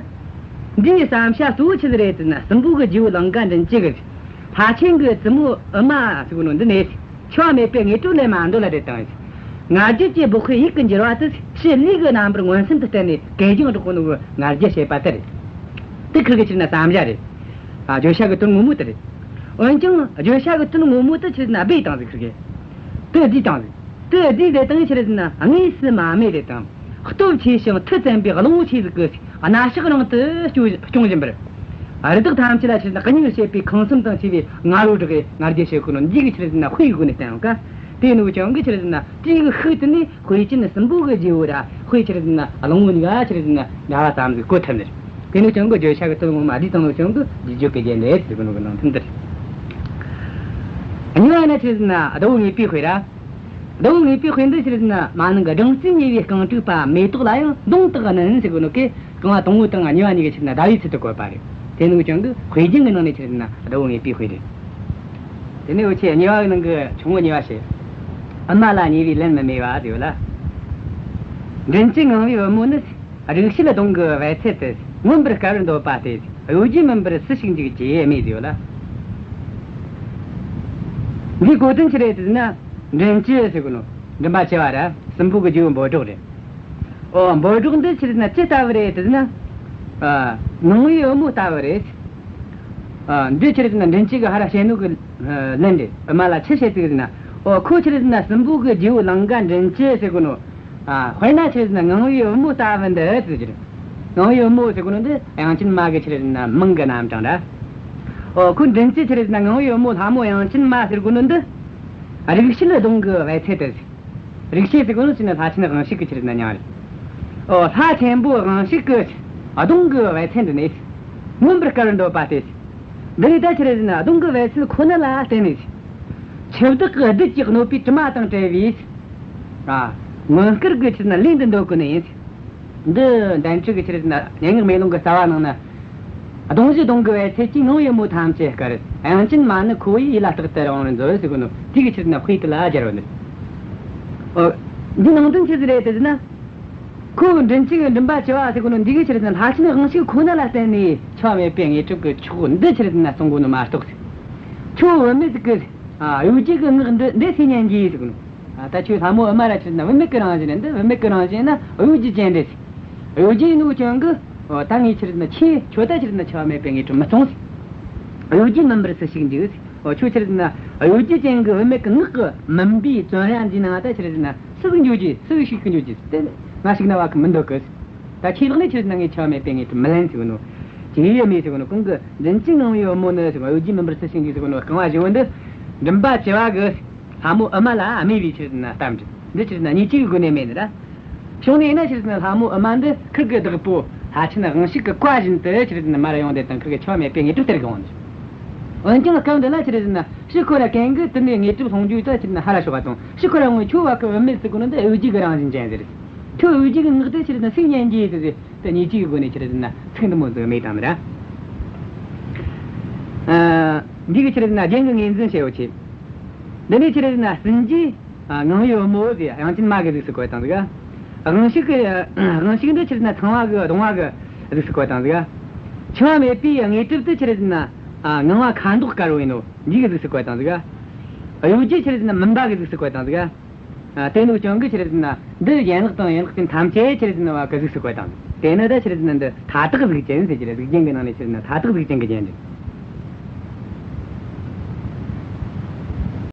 འདིའི་བསམ་བྱ་གཙོ་བོ་ཆི་ཟིག་རེད་ཟེར་ན། སྲིན་པོ་གི་རྗེ་བོ་ལང་ཀ་མགྲིན་བཅུ་གིས་ལྷ་ཆེན་གྱི་བཙུན་མོ་ཨུ་མ་ཟེར་གོ་ནོ་འདི་ནས་འཆི་བ་མེད་པའི་དངོས་གྲུབ་ལེན་མ་འདོད་ལ་དེ་དང་། ང་རྒྱལ་གྱི་སྦགས་པའི་ཡིད་ཀྱི་འགྱུར་བ་དེ་ཕྱི་ལུས་ཀྱི་རྣམ་པར་མངོན་སུམ་དུ་བསྟན་ནས་གད་རྒྱངས་སྒྲོག་གོ་ནོ་གི་ང་རྒྱལ་བྱེད་པ་དེ་རེད། དེ་ཁིར་གི་ཆི་རེད་ཟེར་ན་བསམ་བྱ་རེད། ཨ། བརྗོད་བྱ་གི་དོན་ངོ་མ་དེ་རེད། འོན་ཀྱང་བརྗོད་བྱ་གི་དོན་ངོ་མ་དེ་ཆི་རེད་ཟེར་ན་སྦས་བཏང་ཟིག་ཁིར་གི། དེ་བསྡུས་བཏང་ཟིག། དེ་བསྡུས་དེ་དང་ཆི་རེད་ཟེར་ན་དངོས་སུ་མ་སྨྲས་དེ་དང་། སྟོབས་ཆེ་ཞིང་མཐུ་བཙན་པའི་གླང་པོ་ཆེ་ཟིག་གིས་སྣ་ཞགས་རིང་དུ་སྐྱོ་སྐྱོང་བཞིན་པར། རི་དྭགས་ཐམས་ཅད་ལ་ཆི་རེད་ཟེར་ན་གཉིད་སད་པའི་ཁེངས་སེམས་དང་བཅས་པའི་ང་རོ་བསྒྲགས་ཀྱི་ང་རྒྱལ་བྱེད་ཁོ་ནོ་འདི་གི་ཆི་རེད་ཟེར་ན་དཔེ་ཡི་སྒོ་ནས་བསྟན་ཡོད་ཀ། དེ་ནོ་ཀྱང་གི་ཆི་རེད་ཟེར་ན་དེ་གི་ཤུགས་དེ་ནས་དཔེ་ཅན་སྲིན་པོ་གི་རྗེ་བོ་ར་དཔེ་ཆི་རེད་ཟེར་ན་གླང་པོ་གཉིས་ཀ་ཆི་རེད་ཟེར་ན་འདྲ་བ་ཙམ་ཟིག་གོ་ཐུབ་ནི་རེད། དེ་ནོ་ཀྱང་གི་བརྗོད་བྱ་གི་དོན་ངོ་མ་བསྡུས་བཏང་ནོ་ཀྱང་གི་བདེ་སྤྱོད་ཀྱི་རྒྱན་རེད་ཟེར་གོ་ནོ་གི་ནང་དོན་འདི་རེད། གཉིས་པ་ན་ཆི་རེད་ཟེར་ན་ཟླ་བོ་དངོས་པོའི་དཔེ་ར། ཟླ་བོ་དངོས་པོའི་དཔེ་འདི་ཆི་རེད་ཟེར་ན་མ་ནིང་གི་སྦྲང་རྩིས་མྱོས་པའི་རྐང་དྲུག་པ་མེ་ཏོག་ལ་ཡང་མདུང་དག་གནོན་ཟེར་གོ་ནོ་གི་རྐང་བ་དང་པོ་དང་གཉིས་པ་གཉིས་ཀྱི་ཆི་རེད་ཟེར་ན་ཟླ་བོའི་ཚུལ་དུ་བཀོད་པ་རེད། དེ་ནོ་ཀྱང་གི་དཔེ་རྒྱན་གི་ནང་ནས་ཆི་རེད་ཟེར་ན་ཟླ་བོ་དངོས་པོའི་དཔེ་རེད། དེ་ནས་འུ་ཆོས་གཉིས་པ་གི་ནང་གི་ཆུང་ངུ་གཉིས་པ་བཤད། ཨུ་མ་ལ་ཉེས་པའི་ལན་མི་སྨྲས་པ་ཟེར་ཡོད་ལ། མགྲིན་བཅུ་ངང་པའི་བུ་མོ་ནི། རིག་བྱེད་སྡོང་གི་བལ་ཚལ་དུ། མངོན་པར་དཀའ་བར་འདོད་པ་སྟེ། གཡོ་སྒྱུ་མིན་པར་སུ་ཞིག་འཇུག་ཅེས་སྨྲས་ཟེར་ཡོད་ལ། འདིའི་གོ་དོན་ཆི་རེད་ཟེར་ན། མགྲིན་བཅུ་ཟེར་གོ་ནོ། མགྲིན་པ་བཅུ་བ་ར་སྲིན་པོ་གི་རྗེ་བོ་འབོད་སྒྲོགས་རེད། ཨོ། འབོད་སྒྲོག་འདི་ཆི་རེད་ཟེར་ན་ཅི་ལྟ་བུ་རེད་ཟེར་ན། ཨ། ངང་པའི་བུ་མོ་ལྟ་བུ་རེད། ཨ། འདི་ཆི་རེད་ཟེར་ན་མགྲིན་བཅུ་གིས་ཧར་ར་བཤད་ནོ་གི་ལན་རེད། ཨུ་མ་ལ་ཆི་བཤད་ཟིག་ཟེར་ན། ཨོ། ཁོ་ཆི་རེད་ཟེར་ན་སྲིན་པོ་གི་རྗེ་བོ་ལང་ཀ་མགྲིན་བཅུ་ཟེར་གོ་ནོ། ཨ། དཔེར་ན་ཆི་རེད་ཟེར་ན་ངང་པའི་བུ་མོ་ལྟ་བུ་འདི་ཟེར་གི་རེད། ངང་པའི་བུ་མོ་ཟེར་གོ་ནོ་འདི་དབྱངས་ཅན་མ་གི་ཆི་རེད་ཟེར་ན་མིང་གི་རྣམ་གྲངས་ར། ཨོ། ཁོ་མགྲིན་བཅུ་ཆི་རེད་ཟེར་ན་ངང་པའི་བུ་མོ་ལྷ་མོ་དབྱངས་ཅན་མ་ཟེར་གོ་ནོ་འདི། རིག་བྱེད་སྡོང་གི་བལ་ཚལ་དེ་ཟེར། རིག་བྱེད་ཟེར་གོ་ནོ་ཟེར་ན་ལྷ་ཆེན་དབང་ཕྱུག་གི་ཆི་རེད་ཟེར་ན་མྱིང་རེད། ཨོ། ལྷ་ཆེན་པོ་དབང་ཕྱུག་གི་སྡོང་གི་བལ་ཚལ་འདི་ནས་མངོན་པར་དཀར་བར་འདོད་པ་སྟེ། འདི་ནས་ད་ཆི་རེད་ཟེར་ན་སྡོང་གི་བལ་ཚལ་ཁོ་ན་ལ་བརྟེན་ནས། འཆི་བདག་གི་བདུད་ཀྱིས་གནོད་པའི་དྲི་མ་དང་བྲལ་བའི། ཨ། མངོན་དཀར་གྱི་ཆི་རེད་ཟེར་ན་ལས་འདི་འདོད་གོ་ནི་ཡིན། འདི་འདན་ཆོས་ཀྱི་ཆི་རེད་ཟེར་ན་སྙན་ངག་མེ་ལོང་གི་རྩ་བ་ནང་ན། སྡོང་བཞི་སྡོང་གི་བལ་ཚལ་གྱི་ངང་པའི་བུ་མོ་ཐམས་ཅད་དཀར། དབྱངས་ཅན་མ་ནི་ཁོ་བོའི་ཡིད་ལ་རྟག་ཏུ་རང་དབང་མཛོད་ཟེར་གོ་ནོ་དེ་གི་ཆི་རེད་ཟེར་ན་དཔེ་དེ་ལ་སྦྱར་བ་ནི། ཨོ། འདི་ནང་དོན་ཆི་ཟིག་རེད་ཟེར་ན། ཁོ་མགྲིན་བཅུ་གི་མགྲིན་པ་བཅུ་པ་ཟེར་གོ་ནོ་འདི་གི་ཆི་རེད་ཟེར་ན་ལྷ་ཆེན་དབང་ཕྱུག་ཁོ་ན་ལ་བརྟེན་ནས་འཆི་བ་མེད་པའི་དངོས་གྲུབ་ཀྱི་མཆོག་འདི་ཆི་རེད་ཟེར་ན་གསུང་གོ་ནོ་མ་གཏོགས། ཁྱོད་བུད་མེད་ཟིག་གི། ཨ། གཡོ་སྒྱུ་གི་ངག་འདི་འདི་སུས་ཉན་རྒྱུ་ཟེར་གོ་ནོ། ཨ། ད་ཁྱོད་ལྷ་མོ་ཨུ་མ་ར་ཆི་རེད་ཟེར་ན་བུད་མེད་ཀྱི་རང་བཞིན་རེད། འདི་བུད་མེད་ཀྱི་རང་བཞིན་ན་གཡོ་སྒྱུ་ཅན་རེད། གཡོ་སྒྱུ་ཡིན་ནོ་ཅན་གི། ཨོ། ད་ངས་ཆི་རེད་ཟེར་ན་ཁྱོད་ཁྱོད་ད་ཆི་རེད་ཟེར་ན་འཆི་བ་མེད་པའི་དངོས་གྲུབ་མི་སློང་ཟེར། གཡོ་སྒྱུ་མུན་པར་སུ་ཞིག་འཇུག་ཟེར། ཨོ། ཁྱོད་ཆི་རེད་ཟེར་ན་གཡོ་སྒྱུ་ཅན་གི་བུད་མེད་ཀྱི་ངག་གི་མུན་པའི་བཙོན་ར་འདི་ནང་ད་ཆི་རེད་ཟེར་ན་སུ་ཟིག་འཇུག་རྒྱུ། སུ་ཟིག་ཞུགས་གི་འཇུག་རྒྱུ་དེ། ང་ཞིག་ན་བ་གི་མི་འདོད་གི་ཟེར། ད་ཁྱེད་ལག་ནས་ཆི་རེད་ཟེར་ན་ངས་འཆི་བ་མེད་པའི་དངོས་གྲུབ་མི་ལེན་ཟེར་གོ་ནོ། ཅི་ཡིས་མེད་ཟེར་གོ་ནོ་གོང་གི་མགྲིན་བཅུ་ངང་པའི་བུ་མོ་ནི་ཟེར་གོ་ནོ། གཡོ་སྒྱུ་མུན་པར་སུ་ཞིག་འཇུག་ཟེར་གོ་ནོ་རྐང་བ་བཞི་བོ་འདི། མགྲིན་པ་བཅུ་པ་གི་ལྷ་མོ་ཨུ་མ་ལ་སྨྲས་པའི་ཆི་རེད་ཟེར་ན་གཏམ་རེད། འདི་ཆི་རེད་ཟེར་ན་མྱི་གཅིག་གི་སྒོ་ནས་སྨྲས་ནི་ར། བྱུང་ནས་ན་ཆི་རེད་ཟེར་ན་ལྷ་མོ་ཨུ་མ་འདི་ཁིར་གི་བདག་པོ་ལྷ་ཆེན་དབང་ཕྱུག་གི་བཀའ་བཞིན་དུ་ཆི་རེད་ཟེར་ན་མར་ཡོང་དེ་དང་ཁིར་གི་འཆི་བ་མེད་པའི་དངོས་གྲུབ་སྟེར་གི་འོང་ནི། འོན་ཀྱང་སྐབས་འདི་ན་ཆི་རེད་ཟེར་ན་ཕྱིར་ཁོ་ར་གན་གི་དེ་ནས་དངོས་གྲུབ་སློང་རྒྱུ་ད་ཆི་རེད་ཟེར་ན་ཧར་ར་ཤོག་པ་དང་། ཕྱིར་ཁོ་ར་ངོས་ཁྱོད་བ་གི་བུད་མེད་ཟེར་གོ་ནོ་འདི་གཡོ་སྒྱུ་གི་རང་བཞིན་ཅན་ཟེར། ཁྱོད་གཡོ་སྒྱུ་གི་ངག་དེ་ཆི་རེད་ཟེར་ན་སུས་ཉན་རྒྱུ་ཟེར་ཟེར། དེ་མྱི་གཅིག་གི་སྒོ་ནས་ཆི་རེད་ཟེར་ན་ཚིག་འདི་མོ་ཟིག་སྨྲས་བཏང་ནི་ར། ཨ། འདི་གི་ཆི་རེད་ཟེར་ན་རྒྱན་གི་ངོས་འཛིན་བྱེད་ཡོ་ཆེ། འདི་ནས་ཆི་རེད་ཟེར་ན་སྲིན་རྗེ། ཨ། ངང་པའི་བུ་མོ་ཟེར་དབྱངས་ཅན་མ་གི་གཟུགས་སུ་བཀོད་བཏང་ཟིག། དབང་ཕྱུག་གི། དབང་ཕྱུག་འདི་ཆི་རེད་ཟེར་ན་ཚངས་པ་གི་གདོང་པ་གི་གཟུགས་སུ་བཀོད་བཏང་ཟིག། འཆི་བ་མེད་པའི་དངོས་གྲུབ་དེ་ཆི་རེད་ཟེར་ན། ཨ། ངང་པ་ཁ་མདོག་དཀར་བོ་ཡིན་ནོ་འདི་གི་གཟུགས་སུ་བཀོད་བཏང་ཟིག། གཡོ་སྒྱུ་ཆི་རེད་ཟེར་ན་མུན་པ་གི་གཟུགས་སུ་བཀོད་བཏང་ཟིག། ཨ། དེ་ནོ་ཅང་གི་ཆི་རེད་ཟེར་ན་འདི་ཡན་ལག་དང་ཡན་ལག་ཅན་ཐམས་ཅད་ཆི་རེད་ཟེར་ན་བ་གི་གཟུགས་སུ་བཀོད་བཏང་། དེ་ནི་ད་ཆི་རེད་ཟེར་ན་འདི་མཐའ་དག་གཟུགས་ཅན་ཟེར་གི་རེད། གཟུགས་ཅན་གི་ནང་ནས་ཆི་རེད་ཟེར་ན་མཐའ་དག་གཟུགས་ཅན་གི་རྒྱན་རེད།